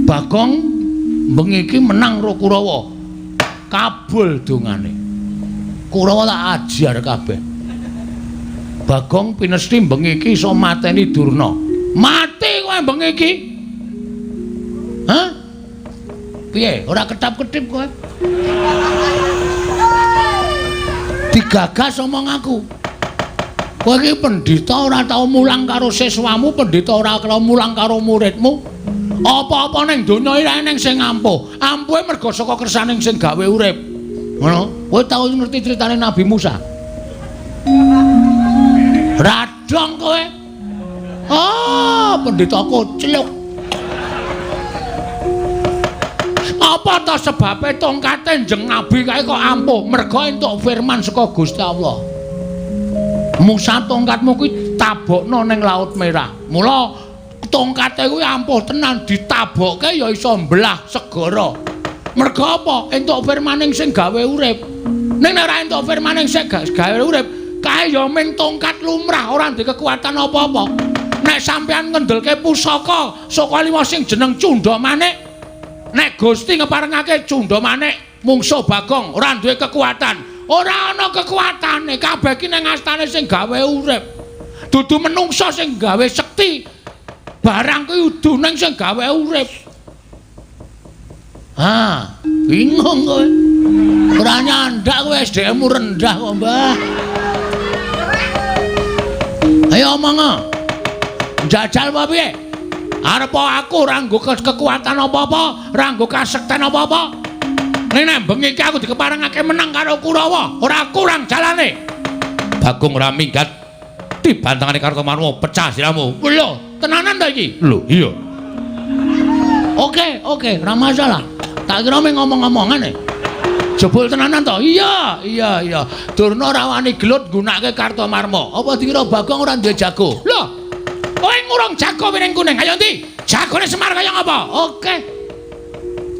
Bagong bengi iki menang karo Kurawa. Kabul dongane. Kurawa tak ajar kabeh. Bagong pinesti bengi iki iso mateni Durna. Mati kowe bengi iki. Hah? Piye? Ora ketap-ketip kowe? Digagas omong aku. Kowe iki pendhita ora tau mulang karo siswamu, pendhita ora tau mulang karo muridmu. Apa-apa ning donya iki eneng sing ampuh. Ampuhe mergo saka kersaning sing gawe urip. Ngono. Kowe tau ngerti critane Nabi Musa? Radong kowe. Ah, pendhita kocluk. Apa ta sebabe tongkate njeng Nabi kae kok ampuh? Mergo entuk firman saka Gusti Allah. Musa tongkatmu kuwi tabokno ning Laut Merah. Mula tongkate kuwi ampuh tenan, ditabokke ya iso mbelah segara. Mergo apa? Entuk firmaning sing gawe urip. Ning nek ora entuk firmaning sing gawe urip, kae ya ming tongkat lumrah, ora ndek kekuatan apa-apa. Nek sampean ngendelke pusaka Sukalima sing jeneng Cunda Manik, nek Gusti ngeparengake Cunda Manik mungsuh Bagong ora duwe kekuatan. Ora ana kekuatane, kabeh ki nang astane sing gawe urip. Dudu menungsa sing gawe sekti. Barang kuwi udu ning sing gawe urip. Ha, bingung kowe. Ora nyandak kowe, SDM-mu rendah kok, Mbah. Ayo omong. Jajal apa piye? Arep aku ora nggo kekuatan apa-apa, ora nggo kasekten apa-apa. Nek bengi iki aku dikeparengake menang karo Kurawa, ora kurang jalane. Bagong ora minggat, dibantangane Kartomarma pecah siramu. Lho, tenanan ta iki? Lho, iya. Oke, oke, ora masalah. Tak kira mung ngomong-ngomongan e. Jebul tenanan to? Iya, iya, iya. Durna ora wani gelut nggunakake Kartomarma. Apa dikira Bagong ora duwe jago? Lho, kowe ngurung jago piring kuning. Ayo ndi? Jagone Semar kaya ngapa? Oke.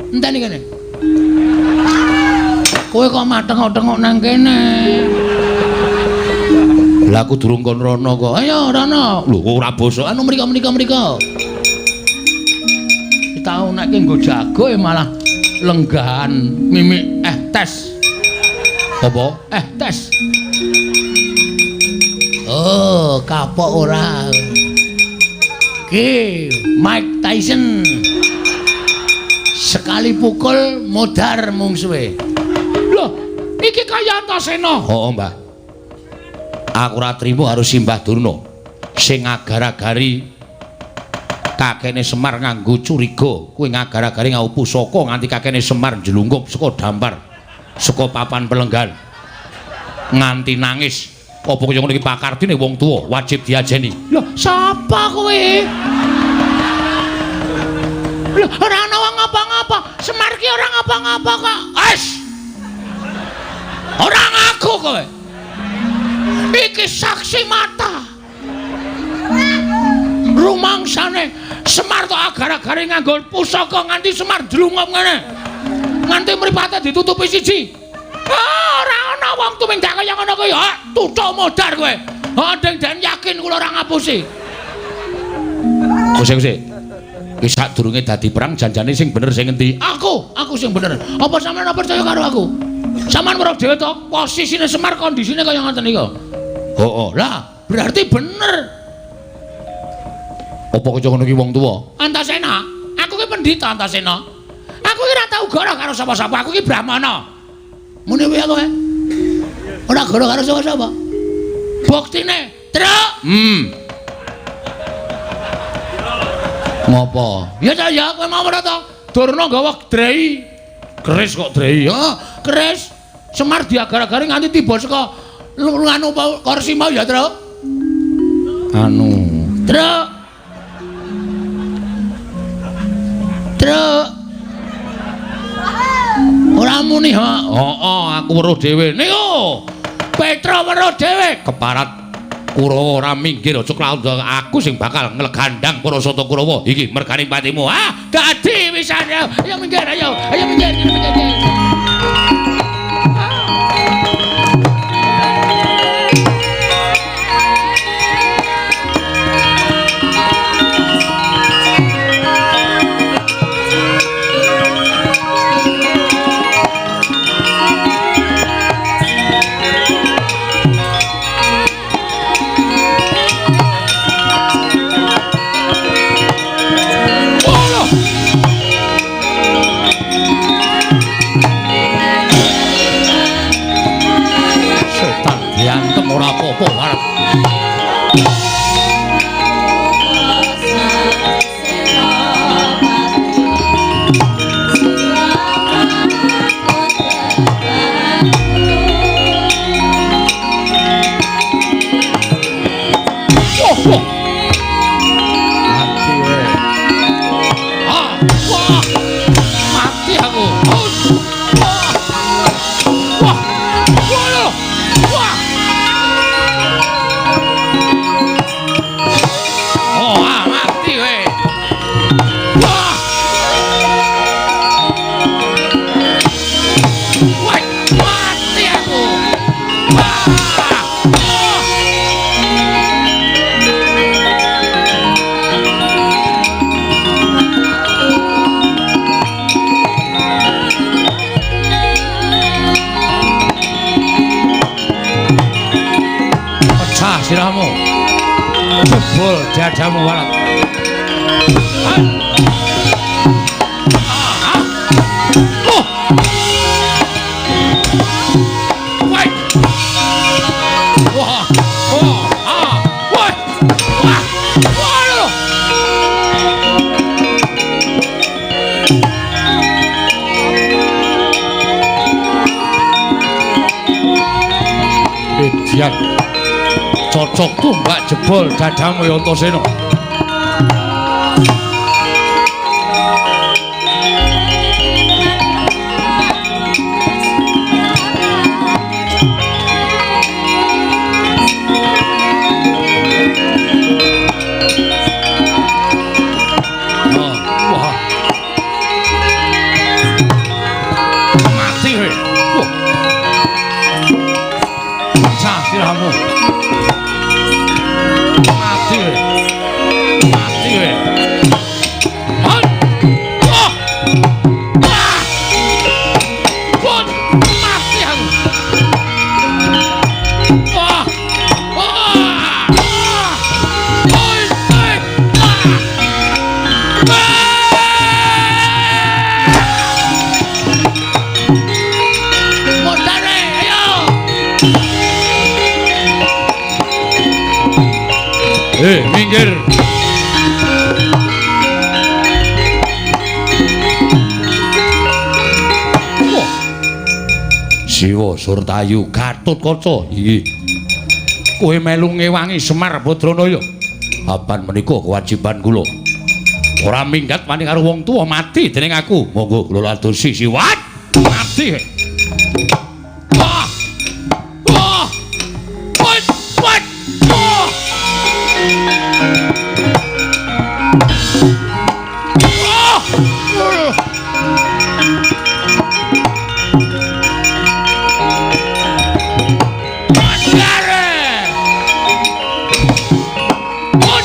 Enteni kene. Kowe kok matengok-tengok nang kene. Lah aku durung kon rono kok. Ayo rono. Lho kok ora bosok. Anu mriko mriko mriko. Tau nek nggo jago ya malah lenggahan mimik tes. Apa? Tes. Oh, kapok ora. Ki Mike Tyson. Sekali pukul modar mungsuhe. Loh, iki kaya Antasena. Heeh, Mbah. Aku ora trimo harus Simbah Durna sing agar-agari kakene Semar nganggo curiga, kuwi ngagar-agari nganggo pusaka nganti kakene Semar njlungkup saka dampar, saka papan pelenggan. Nganti nangis. Apa kaya ngono iki pakardine wong tuwa wajib diajeni. Lho, sapa kowe? Lho, ora ana wong ngapa-ngapa. Semar ki ora ngapa-ngapa kok. Wes. Ora ngaku kowe. Iki saksi mata. Rumangsane Semar tok agar-agare nganggo pusaka nganti Semar ndlungup ngene. Nganti mripate ditutupi siji. Ora ana wong tumindak kaya ngono kuwi. Ha, tutuk modar kowe. Ha, deng den yakin kula ora ngapusi. Kose-kose. Wis sadurunge dadi perang janjane sing bener sing ngendi? Aku sing bener. Apa sampeyan ora percaya karo aku? Sampeyan weruh dhewe to, posisine Semar kondisine kaya ngoten niku. Heeh. Lah, berarti bener. Apa kaya ngono ki wong tuwa? Antasena, aku ki pendhita Antasena. Aku ki ora tau goro karo sapa-sapa, aku ki brahmana. Muni piye kowe? Ora goro karo sapa-sapa. Buktine, Truk. Ngopo? Ya ta ya, kowe mau ora to? Durna nggawa drei. Keris kok drei? Ha, keris. Semar diagar-agari nganti tiba saka nganu kursi mau ya, Truk. Anu, Truk. Truk. Ora muni ha. Heeh, aku weruh dhewe. Niku. Petra weruh dhewe keparat Kurawa ora minggir aja klaundha aku sing bakal nglegandang para sata Kurawa iki mergane patimu. Ah, dadi wisan. Ayo minggir, ayo. Ayo minggir, minggir. Ora apa-apa arep. Wah, wah. Mati we. Ah, wah. Mati aku. Wah. Wah. Wah. Wah. sirahmu. Jebol dadamu walat. Oh. Wah. Wah. Oh. Ah. Wah. Wah. Wah. Edian. Cocok tumbak jebol dadamu ya Antasena. Oh, wah. Mati kowe. Wah. Pecah sirahmu. Mati kowe. Mati kowe. Han. Wah. Wah. Wah. Mati aku. Wah. Wah. Oi, oi. Wah. Modare, ayo. Minggir. Wah. Siwa Surtayu Gatotkaca iki. Kowe melu ngewangi Semar Badranaya. Apan menika kewajiban kula. Ora minggat wani karo wong tuwa mati dening aku. Monggo kula adosi siwat. Mati. Wah. Wah. Wah. Wah. Wah. Wah. Mandare. Wah.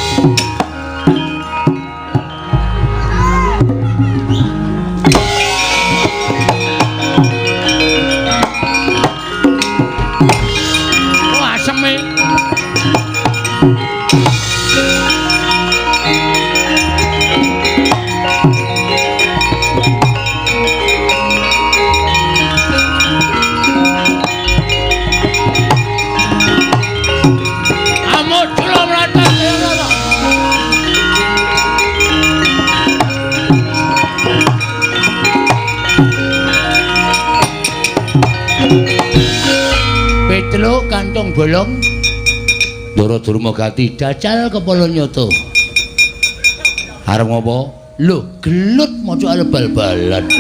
Wah, aseme. Amuk kula mlaten. Petruk kantong bolong. Ndara Durma Gati Jajal kepala nyoto. Arep ngopo? Lho, gelut maca arep bal-balan.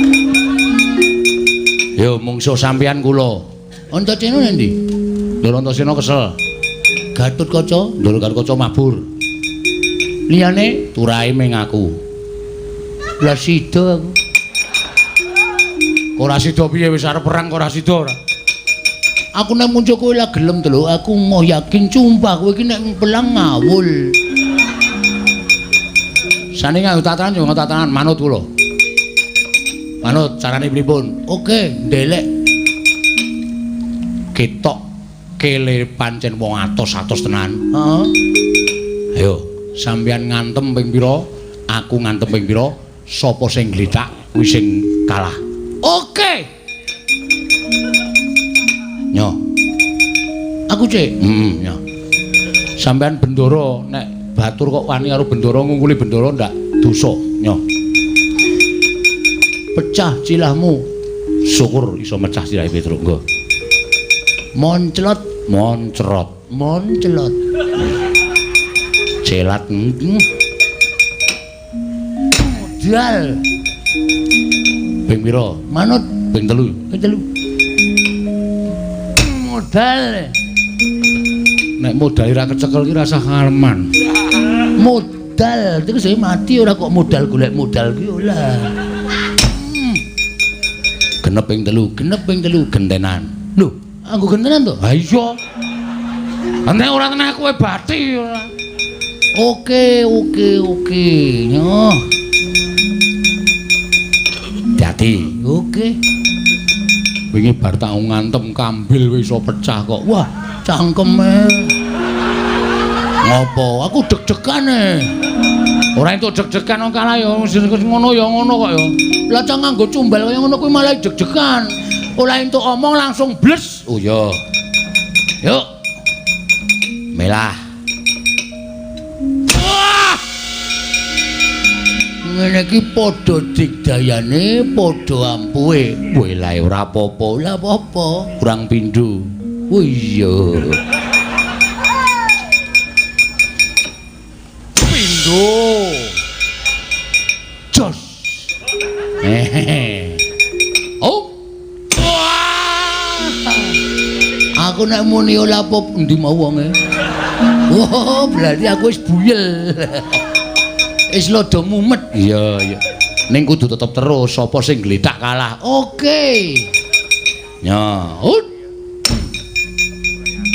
Yo mungsuh sampeyan kula. Antasena nendi? Ndara Antasena kesel. Gatotkaca, Ndara Gatotkaca mabur. Liyane turahe ming aku. Lah sida aku. Ora sida piye wis arep perang kok ora sida ora. Aku nek muncul kowe lah gelem to lho, aku mau yakin sumpah kowe iki nek pelang ngawul. Sane nganggo tatanan yo nganggo tatanan manut kula. Manut carane pripun? Oke, ndelek. Ketok kele pancen wong atos-atos tenan. Heeh. Ayo, sampeyan ngantem ping pira? Aku ngantem ping pira? Sapa sing glithak kuwi sing kalah. Oke. Nyo. Aku cek. Heeh, nyo. Sampeyan bendara nek batur kok wani karo bendara ngungkuli bendara ndak dosa, nyo. Pecah cilahmu. Syukur iso mecah silahe Petruk, nggo. Monclot, moncrot, monclot. Celat. Modal. Ping pira? Manut ping 3. Ping 3. Modal. Nek modal ora kecekel ki rasah ngaleman. Modal terus saya mati ora kok modal golek modal ki ora. Genep ping 3, genep ping 3 gentenan. Lho, aku gentenan to? Ha iya. Nek ora tenah kowe bathi ora. Oke, oke, oke. Nyoh. Dadi, oke. Wingi bar tak ngantem kambil wis iso pecah kok. Wah, cangkeme. Ngopo? Aku deg-degan e. Ora entuk deg-degan wong kalah ya ngono ya ngono kok ya. Lah cah nganggo cumbal kaya ngono kuwi malah deg-degan. Ora entuk omong langsung bles. Oh iya. Yuk. Melah. Wah! Ngene iki padha digdayane, padha ampuhe. Welae ora apa-apa. Ora apa-apa. Kurang pindho. Oh iya. Pindho. Jos. Hehehe. Oh. Wah. Aku nek muni ora apa endi mau wonge. Oh, berarti aku wis buyel. Wis lodo mumet. Iya, iya. Ning kudu tetep terus sapa sing gletak kalah. Oke. Ya, ut.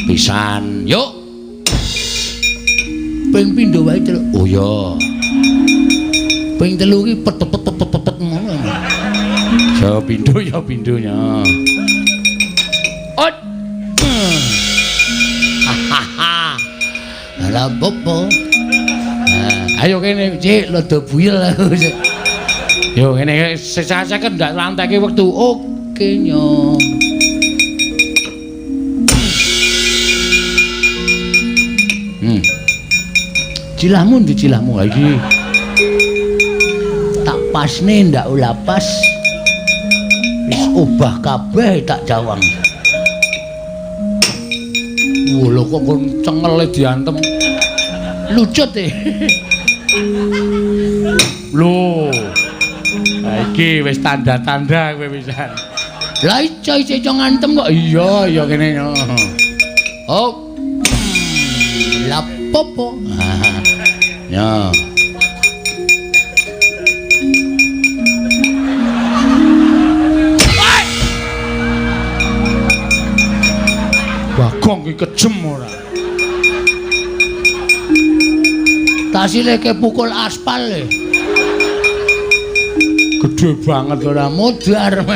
Pisan, yuk. Ping pindho wae, Truk. Oh iya. Ping telu iki pet pet pet pet pet ngono. Ya pindho ya pindhonya. Ut. Hahaha. Lah apa? Ayo kene, Cik, lodo buyel aku. Yo ngene sesah-sesah ndak lanteke wektu. Oke nyo. Cilahmu ndi cilahmu iki? Tak pasne ndak ula pas. Wis obah kabeh tak jawang. Wah, lho kok kon cengele diantem. Lucut e. Lho. Ha iki wis tanda-tanda kowe pisan. Lah iso iso ngantem kok. Iya, iya kene. Oh. Lah popo. Ya. Bagong ki kejem ora. Tasile ke pukul aspal e. Gede banget ora modar.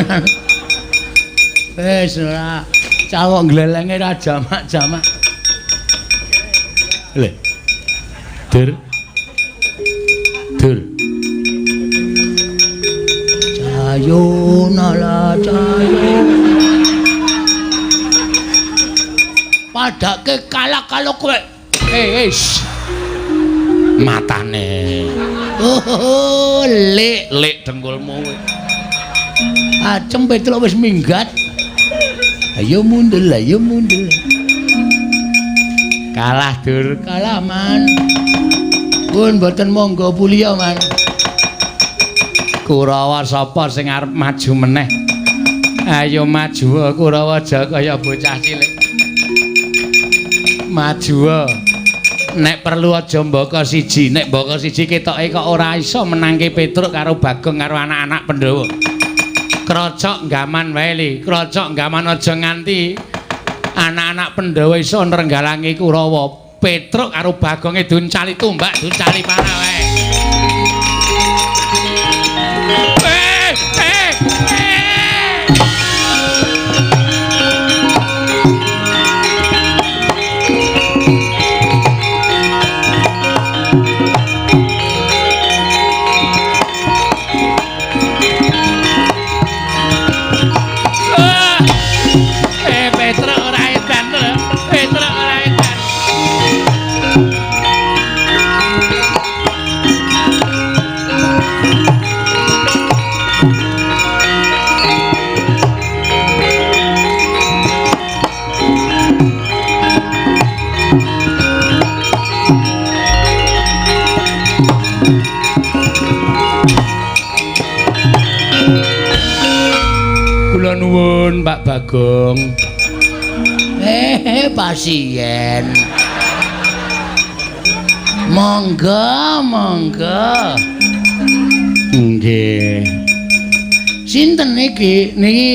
Wis ora cawok glelenge ra jamak-jamak. Le. Dur. Dur. Cayo nala cayo. Padake kalah kalau kowe. Eh, matane. Oh, lek lek dengkulmu kowe. Acem Petruk wis minggat. Ayo mundur, ayo mundur. Kalah dur, kalah man. Pun mboten monggo puliya man. Kurawa sapa sing arep maju meneh? Ayo maju Kurawa aja kaya bocah cilik. Maju. Nek perlu aja mbaka siji, nek mbaka siji ketoke kok ora iso menangke Petruk karo Bagong karo anak-anak Pandhawa. Krocok gaman wae li, krocok gaman aja nganti anak-anak Pandhawa iso nrenggalangi Kurawa. Petruk karo Bagonge duncali tumbak, duncali panah wae. Kula nuwun Pak Bagong. Pasien. Monggo, monggo. Nggih. Sinten niki? Niki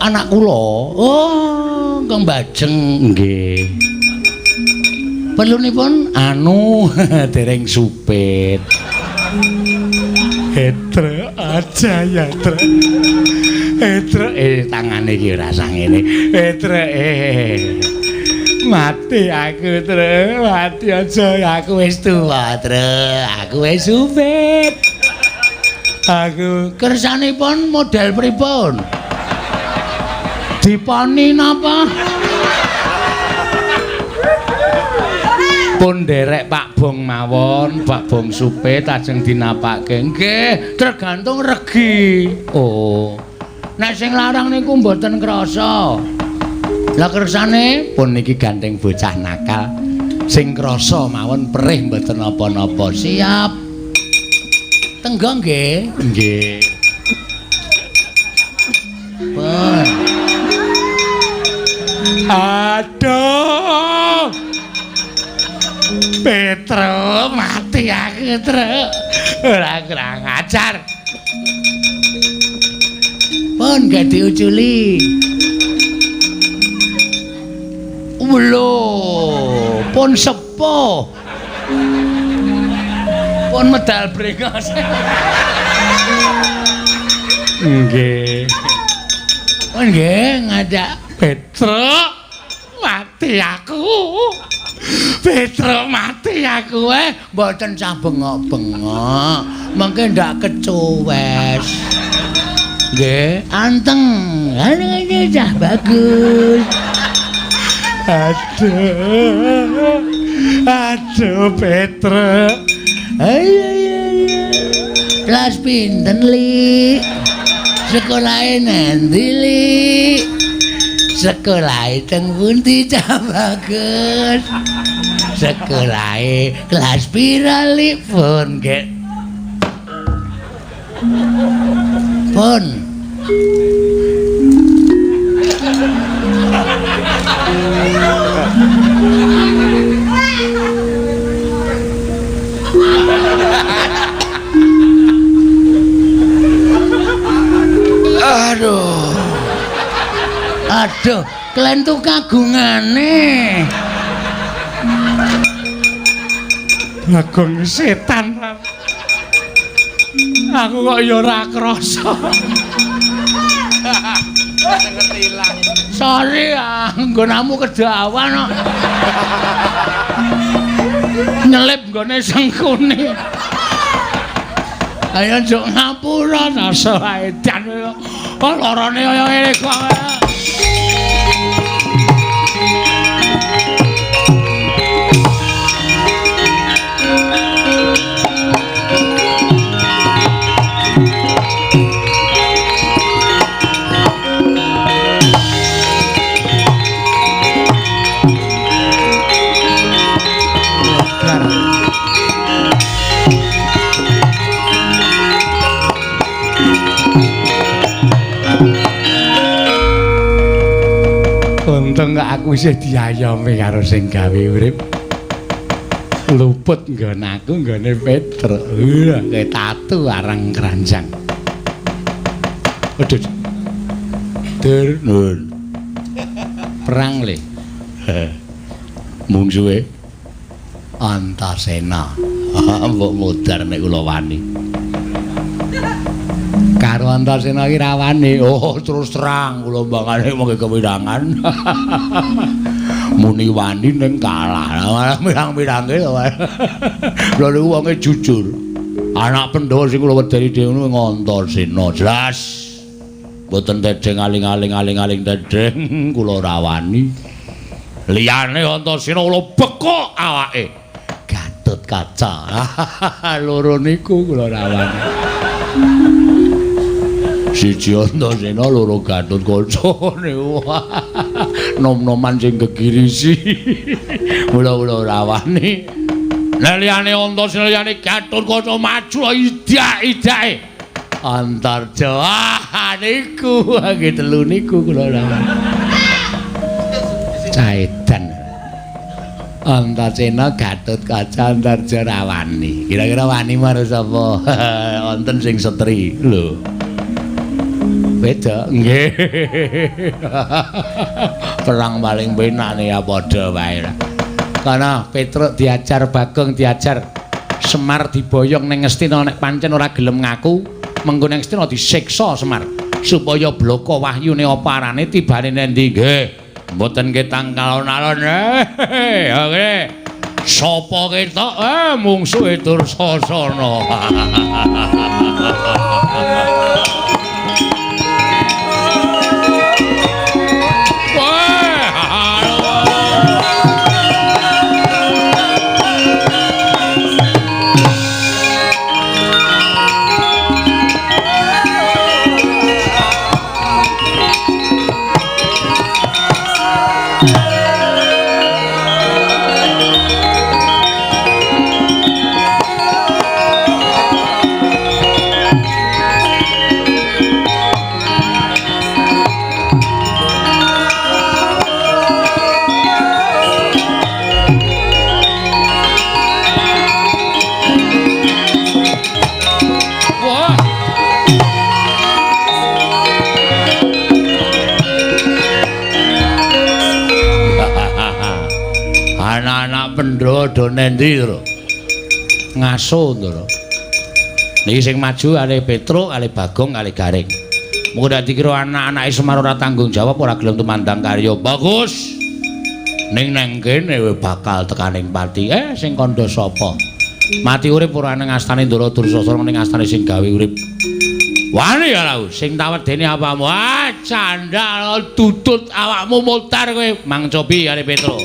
anak kula. Oh, Kang Bajeng. Nggih. Perlunipun anu dereng supit. Etre aja ya, Tre. Etre tangane iki ora sangene. Etre. Mati aku, Tru. Mati aja, aku wis tuwa, Tru. Aku wis supit. Aku kersanipun model pripun? Diponi napa? Pun nderek Pak Bong mawon, Pak Bong supit ajeng dinapake. Nggih, tergantung regi. Oh. Nek sing larang niku mboten krasa. Lah kersane pun niki gandeng bocah nakal. Sing krasa mawon perih mboten napa-napa. Siap. Tenggo nggih. Nggih. Pun. Aduh. Petro mati aku, Tru. Ora kurang ajar. Pun gak diuculi. Lho, pun sepuh. Pun medal brengos. Nggih. Pun nggih ngajak Petro mati aku. Petro mati aku mboten sah bengok-bengok. Mengke ndak kecuwes. Nggih, anteng. Anteng cah bagus. Aduh. Aduh Petro. Ayo ayo ayo. Kelas pinten, Li? Sekolahe nanti, Li? Sekolahe teng pundi cah bagus? Sekolahe kelas pira, Li? Pun nggih. Pun. Aduh. Aduh, klentu kagungane. Bagong setan. Aku kok ya ora krasa. Sorry, nggonamu kedawan kok. Nyelip nggone sengkune. Ayo njuk ngapura rasa edan. Oh lorone kaya ngene kok. Untung kok aku isih diayomi karo sing gawe urip. Luput nggon aku nggone Petro. Wah, kayak tatu arang keranjang. Aduh. Dur, nun. Perang le. Mungsuhe Antasena. Mbok modar nek kula wani. Karo Antasena iki ra wani. Oh, terus terang kula mbangane mengke kewirangan. Muni wani ning kalah. Mirang-mirange to. Lha niku wonge jujur. Anak Pandhawa sing kula wedeni dhewe niku Antasena. Jelas. Mboten tedheng aling-aling aling-aling tedheng kula ora wani. Liyane Antasena kula bekok awake. Gatut Kaca. Loro niku kula ora wani. Siji Antasena, loro Gatut Kaca niku. Nom-noman sing gegirisi. Mula-mula ora wani. Lah liyane Antasena liyane Gatut Kaca maju idak-idake. Antarja. Ah niku nggih telu niku kula ora wani. Caedan. Antasena, Gatut Kaca, Antarja ra wani. Kira-kira wani marang sapa? Wonten sing setri. Lho. Beda nggih. Perang paling penak ya padha wae. Karena Petruk diajar, Bagong diajar, Semar diboyong ning Ngastina nek pancen ora gelem ngaku, mengko ning Ngastina disiksa Semar supaya bloko wahyune apa arane tibane nendi nggih. Mboten ketang kalon-alon. Oke. Sapa ketok? Mungsuhe Dursasana. Anak-anak Pandhawa do nendi, Ndra? Ngaso, Ndra. Niki sing maju kalih Petruk, kalih Bagong, kalih Gareng. Mengko nek dikira anak-anake Semar ora tanggung jawab, ora gelem tumandang karya. Bagus. Ning nang kene bakal tekaning pati. Sing kandha sapa? Mati urip ora nang astane Ndara Dursasana, ning astane sing gawe urip. Wani ya lau, sing tawedene apamu? Ah, candhal tutut awakmu mutar kowe. Mang cobi kalih Petruk.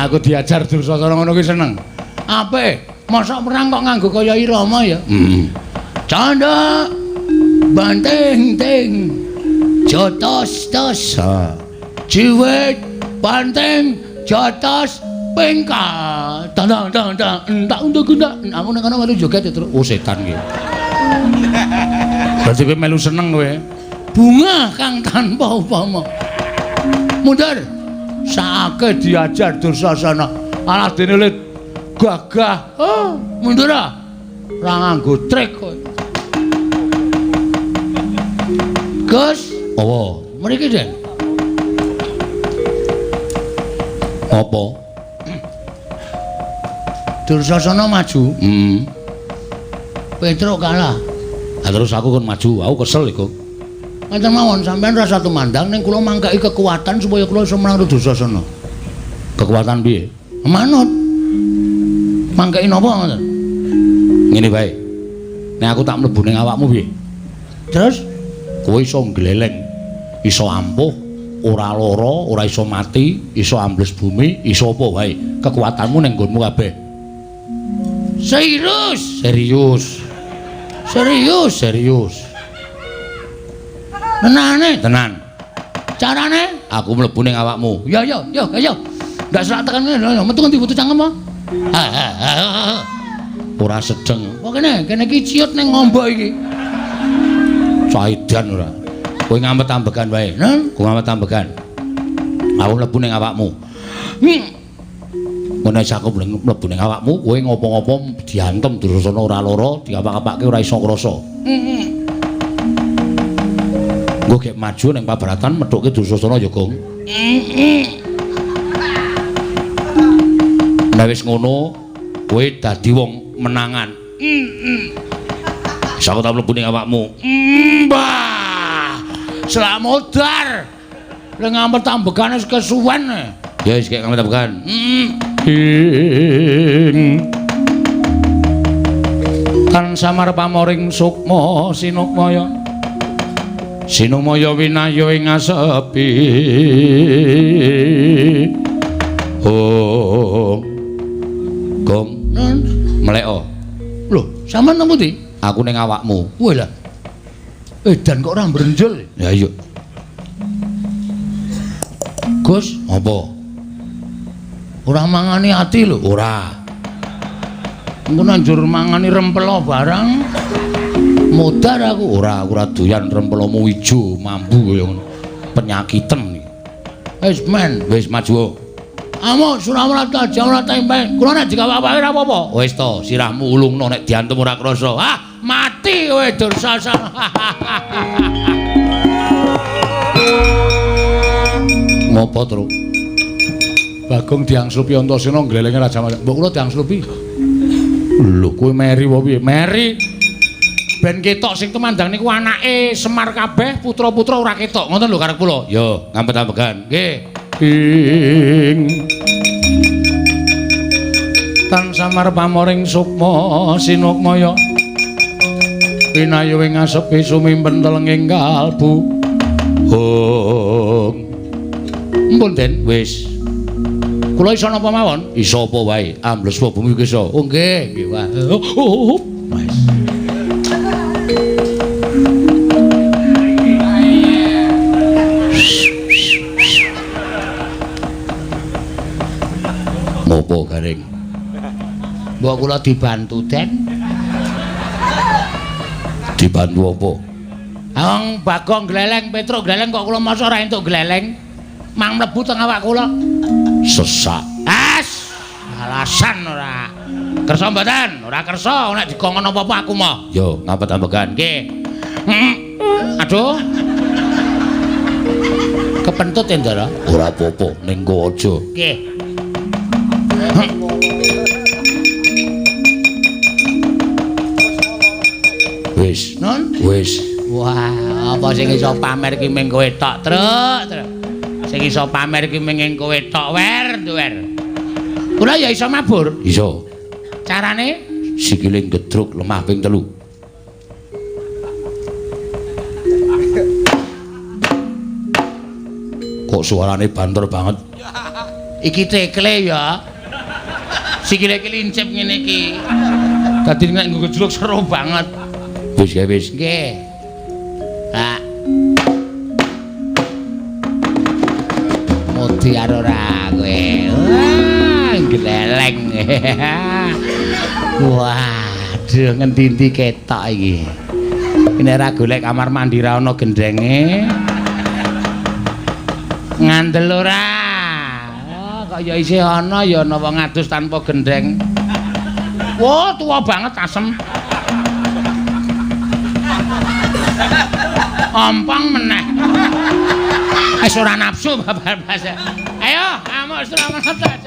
Aku diajar Dursasana ngono kuwi seneng. Apik, mosok perang kok nganggo kaya irama ya? Heeh. Candha banting ting jotos tos. Jiwit banting jotos pengkal. Tandang tang tang entak untuk entak. Aku nang kono melu joget terus. Oh setan iki. Berarti kowe melu seneng kowe. Bunga kang tanpa upama. Mundur. Saake diajar Dursasana. Alah dene le gagah. Oh, mundur ah. Ora nganggo trik kowe. Gus, apa? Mriki, Den. Apa? Dursasana maju. Heeh. Petruk kalah. Lah terus aku kon maju, aku kesel iku. Ngaten mawon sampean rasa tumandang ning kula mangkeki kekuatan supaya kula iso menang Dursasana. Kekuatan piye? Manut. Mangkeki napa ngoten? Ngene wae. Nek aku tak mlebu ning awakmu piye? Terus kowe iso ngleleng, iso ampuh, ora lara, ora iso mati, iso ambles bumi, iso apa wae. Kekuatanmu ning nggonmu kabeh. Serius? Serius. Serius, serius. Tenane, tenan. Carane aku mlebu ning awakmu. Ya ya ya ya. Ndak serak tekan ngene, metu ngendi metu cangkem apa? Ora sedeng. Kok kene, kene iki ciut ning ngombo iki. Caidan ora. Kowe ngamet ambegan wae. Nen, kowe ngamet ambegan. Aku mlebu ning awakmu. Ngono wis aku mlebu ning awakmu, kowe ngopo-ngopo diantem Dursasana ora lara, diapak-apake ora iso krasa. Engko gek maju ning pabaratan methuke Dursasana ya, Gong. Nek wis ngono, kowe dadi wong menangan. Wis aku tak mlebu ning awakmu. Mbah. Slamodar. Lha ngampet ambekane wis kesuwen. Ya wis gek ngampet ambekan. Tan samar pamoring sukma sinukmaya. Sinumaya winaya ing asepi. Oh. Gong, mleko. Lho, sampean nang pundi? Aku ning awakmu. Wah lah. Edan kok ora mbrenjel. Ya iya. Gus, apa? Ora mangani ati lho. Ora. Engko nanjur mangani rempelo barang. Modar aku. Ora, aku ora doyan rempelomu ijo mambu kaya ngono. Penyakiten iki. Wis men, wis maju. Amuk Surawrata Jawrata tempe. Kula nek dikawak-awake ora apa-apa. Wis to, sirahmu ulungno nek diantem ora krasa. Ah, mati kowe Dursasana. Ngopo, Truk? Bagong diangslupi Antasena nglelenge Raja Mas. Mbok kula diangslupi. Lho, kowe meri apa piye? Meri. Ben ketok sing tumandang niku anake Semar kabeh, putra-putra ora ketok. Ngoten lho karep kula. Yo, ngampet-ambekan. Nggih. Ing tan samar pamoring sukma sinukmaya. Pinayu ing asepi sumimpen telenging kalbu. Hong. Mpun Den, wis. Kula iso napa mawon? Iso apa wae? Ambles apa bumi iso. Oh nggih, nggih wae. Wis. Ngopo garing? Mbok kula dibantu, Den. Dibantu apa? Wong Bagong gleleng, Petruk gleleng kok kula masa ora entuk gleleng. Mang mlebu teng awak kula. Sesak. As, alasan ora. Kersa mboten? Ora kersa, nek dikongkon apa-apa aku moh. Yo, ngampet-ambekan. Nggih. Aduh. Kepentut ya, Ndara? Ora apa-apa, ning kowe aja. Nggih. Wis. Nun? Wis. Wah, apa sing iso pamer ki ming kowe tok, Truk, Truk. Sing iso pamer ki ming kowe tok, wer, wer. Kula ya iso mabur. Iso. Carane sikile gedruk lemah ping 3. Kok suarane banter banget? Iki tekle ya. Sikile iki lincip ngene iki. Dadi nek nggo gejruk seru banget. Wis ya wis. Nggih. Pak. Modiar ora kowe. Wah, gleleng. Waduh, ngendi-endi ketok iki. Nek ora golek kamar mandi ra ana gendenge. Ngandel ora. Oh, kok ya isih ana ya ana wong adus tanpa gendeng. Wah, tuwa banget asem. Ompong meneh. Wis ora nafsu babar bas. Ayo, amuk Suramarta.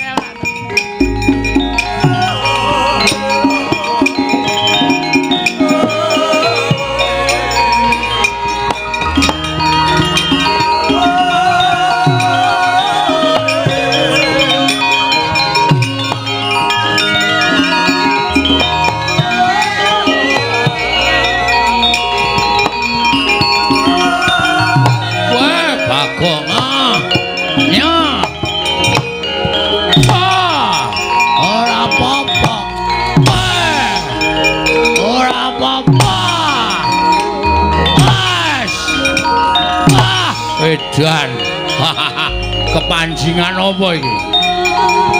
Edan. Kepanjingan apa iki?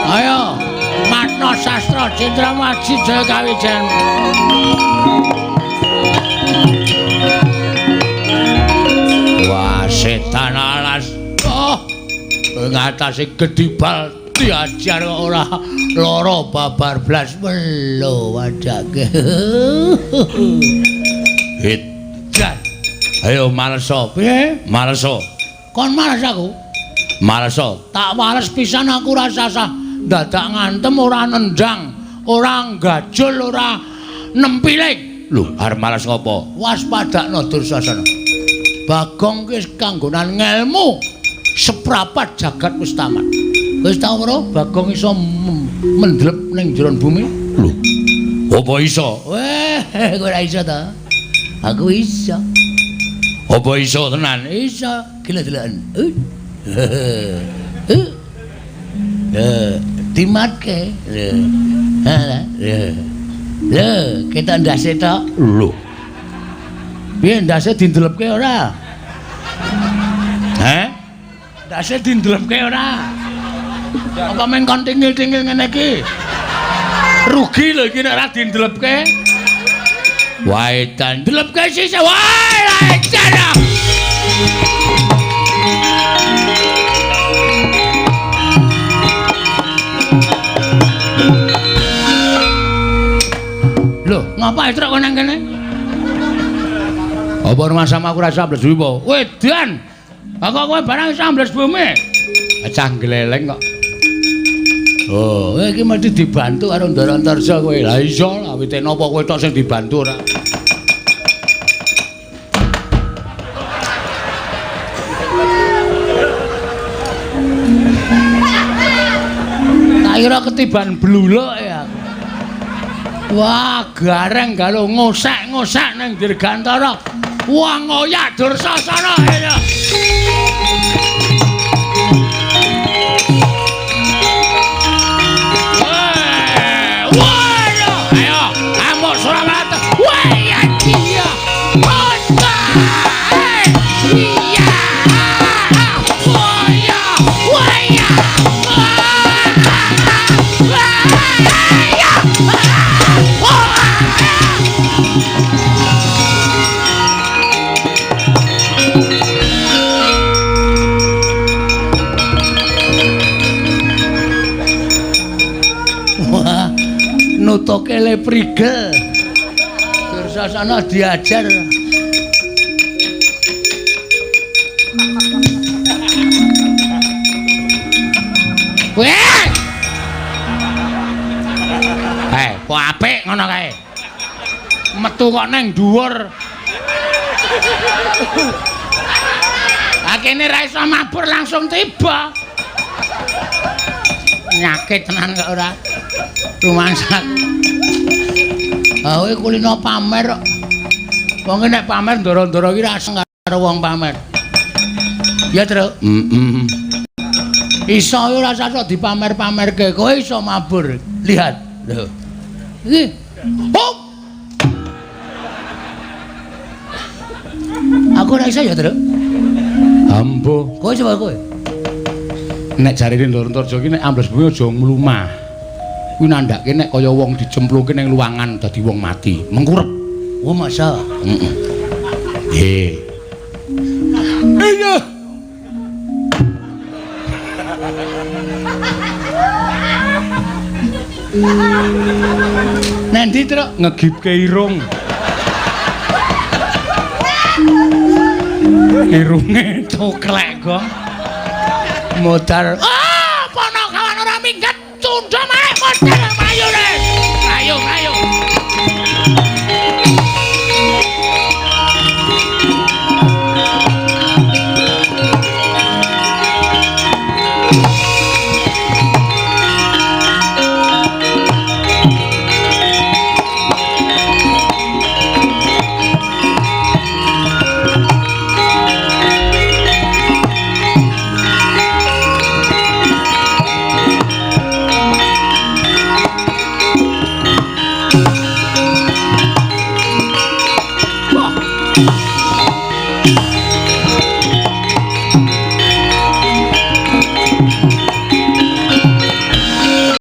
Ayo, Matna Sastra Jenderal Maji Jaya Kawijen. Wah, setan alas. Oh. Ngatasi gedibal diajar kok ora lara babar blas melo wadake. Edan. Ayo maleso. Piye? Maleso. Kon males aku? Maleso. Tak wales pisan aku ora sasah dadak ngantem ora nendang, ora gajul, ora nempiling. Lho, arep males ngopo? Waspadakno Dursasana. Bagong ki wis kanggonan ngelmu. Seprapat jagat wis tamat. Wis tau ora Bagong iso mendlep ning jero bumi? Lho. Apa iso? Weh, kowe ora iso ta? Aku iso. Apa iso tenan? Iso. Gila deloken. Dimatke. Lho. Lho, ketok ndase tok. Lho. Piye ndase dindelepke ora? Heh? Ndase dindelepke ora? Apa men kon tingil-tingil ngene iki? Rugi lho iki nek ora dindelepke. Wae dan ndelepke sisih. Wae la edan. Lho, ngapa truk kok nang kene? Apa rumah sama aku ora iso ambles bumi apa? Wedan. Kok kowe barang iso ambles bumi? Cah gleleng kok. Oh, kowe iki mesti dibantu karo Ndara Antarja kowe. Lah iso lah, wite napa kowe tok sing dibantu ora? Tak kira ketiban bluluk ya. Wah, gareng galo ngosek-ngosek ning Dirgantara. Wah, ngoyak Dursasana ya. Wah, ayo, amuk Surawata. Wah, ya iya. Iya. Wah, ya. Wah, ya. Wah, nutuke le prigel. Dursasana diajar. Weh! Eh, kok apik ngono kae. Metu kok nang dhuwur. Akene ra iso mabur langsung tiba. Nyakit tenan kok ora. Rumangsa. Ah kowe kulino pamer kok. Wong nek pamer ndoro-ndoro iki ra seneng karo wong pamer. Ya, Truk. Heeh. Iso ora sasok dipamer-pamerke, kowe iso mabur. Lihat. Lho. Iki. Hop. Aku ora iso ya, Truk. Ambo. Kowe coba kowe. Nek jarene Ndara Antarja iki nek ambles bumi aja mlumah. Kuwi nandhake nek kaya wong dicemplungke ning luwangan dadi wong mati, mengkurep. Oh, masa? Heeh. Nggih. Iya. Nanti Truk ngegipke irung. Irunge coklek kok. Modar. Ah, ponokawan ora minggat, tunda maneh modar mayune. Ayo, ayo.